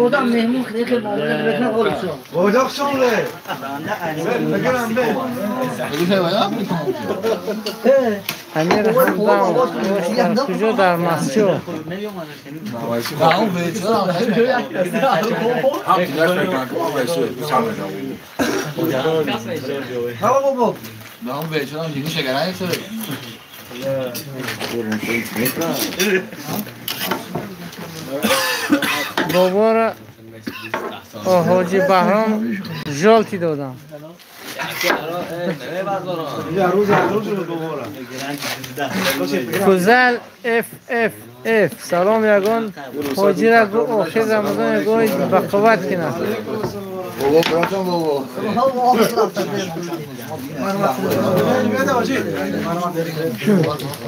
Одам меҳмон хеле муомила мекунад ҳолишон. Амир Ҳамдам дар куҷо? Дар масҷид. Боборо ҳоҷи Баҳром жолти додам. Фузал FFF салом ягон ҳоҷира гу охир Рамазон ягон ба қувват кунад.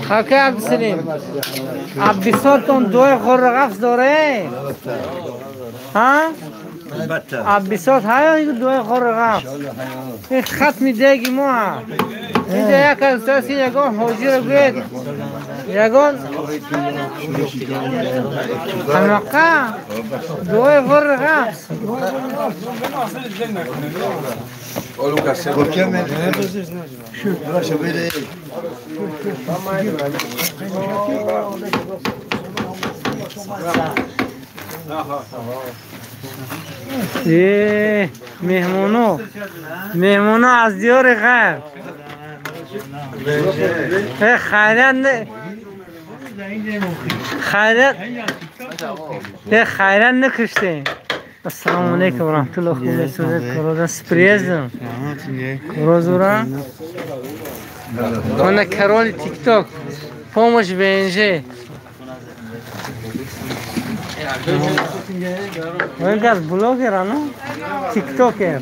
Ҳака Абдусалим, Абдисотон дуои ғурғафс доре? Ҳа? Абдисот ҳая дуои ғурғафс. Ин хатми деги мо ҳа. Инҷа як аз ягон ҳоҷира гӯед, ягон ҳамақа дуои ғурғафс. Меҳмоно, меҳмоно аз диёри ғарб. Хайрат, хайрат, хайрат накуштем. Ассалому алейкум ва раҳматуллоҳи ва баракатуҳ. С приездом. Розура. Она король ТикТок. Помощь ВНЖ. Он газ блогер, а ну? Тиктокер.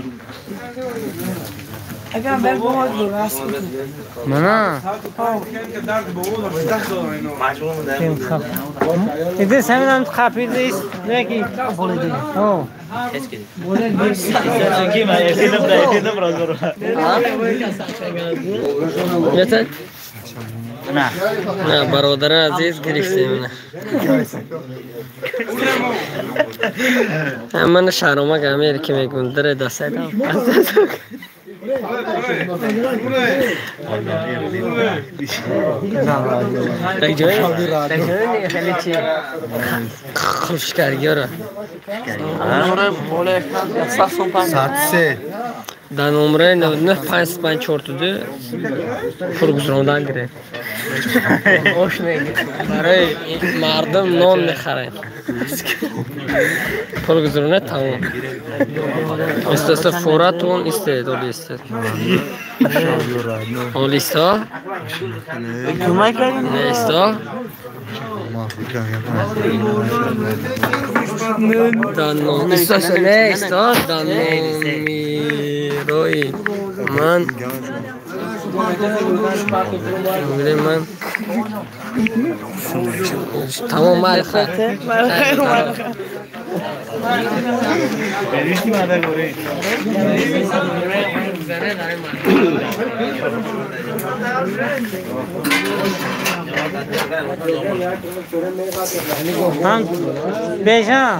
Мана. Иде саминам хапидис, неки. О. На, бародари азиз гирифтем. Ман шаромак Америка мегӯм, даре дастакам. Так ҷой, так ҷой хеле чи хушкаргиёра. Дар номраи 995542 пургузарондан гирифт. Ош мегирем. Барои мардум нон мехарем. Пургузаронда тамом. Истоста форатон истед, оли истед. Оли исто? Не исто? Не исто, дар номерои ман ман тамом марха. هم بیژن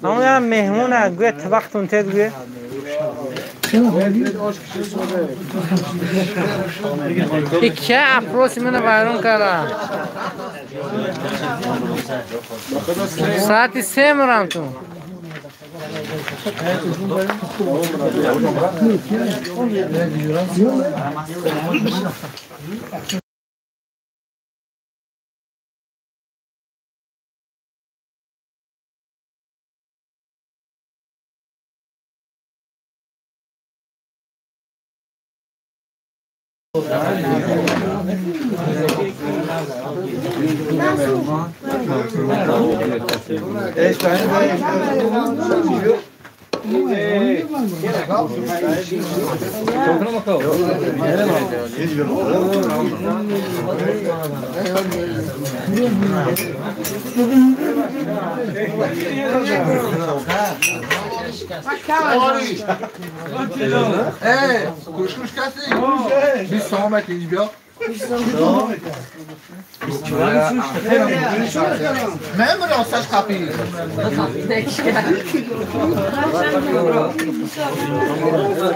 همون یارم مهمونه گویا طبقتون تد گویا که افروسی منو ویرون کرده ساعتی 3 مرم تو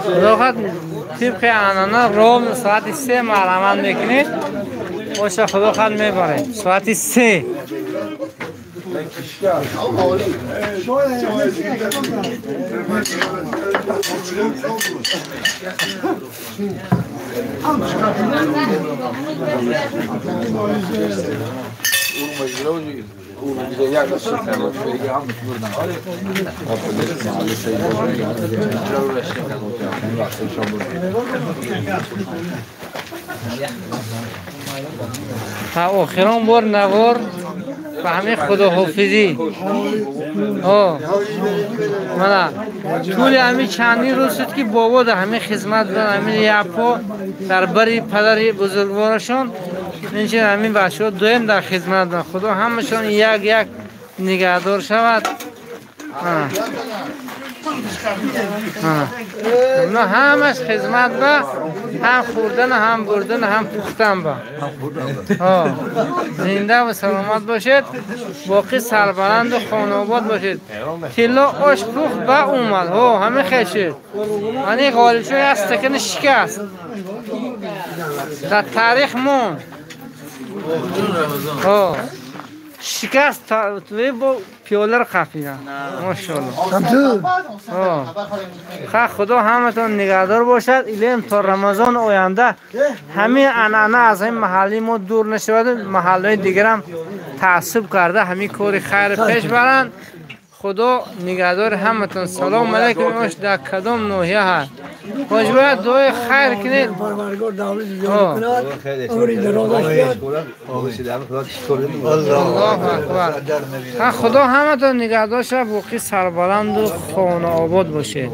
Худоҳад тибқи анъана ровно соати 3 марҳамат мекунед. Оша худоҳад мебарем. Соати 3. تا آخرین بار نوار به همه خداحافظی. طول همین چندین روز شد که بابا در همه خدمت بودن، همین یپا در بری پدر بزرگوارشان، اینچه همین بچه ها دویم در خدمت بودن. خدا همشان یک یک نگهدار شود. نه همش خدمت با هم خوردن هم بردن هم پختن با. زنده و سلامت باشید، باقی سربلند و خانه آباد باشید. تلا آش پخت با اومد ها همه خشید. یعنی غالب شوی از تکن شکست در تاریخ مون. ها شکست توی با پیاله رو قفیدن. ماشاءالله. خدا همتون نگهدار باشد. ایلیم تا رمضان آینده همین عنعنه از این محلی ما دور نشود، محله دیگر هم تعصب کرده همین کار خیر پیش برند. خدا نگهدار همتون. سلام علیکم. باش در کدام ناحیه هست؟ باش باید دعای خیر کنید. الله اکبر. خدا همتون نگهدار شد، باقی سربلند و خانه آباد باشید.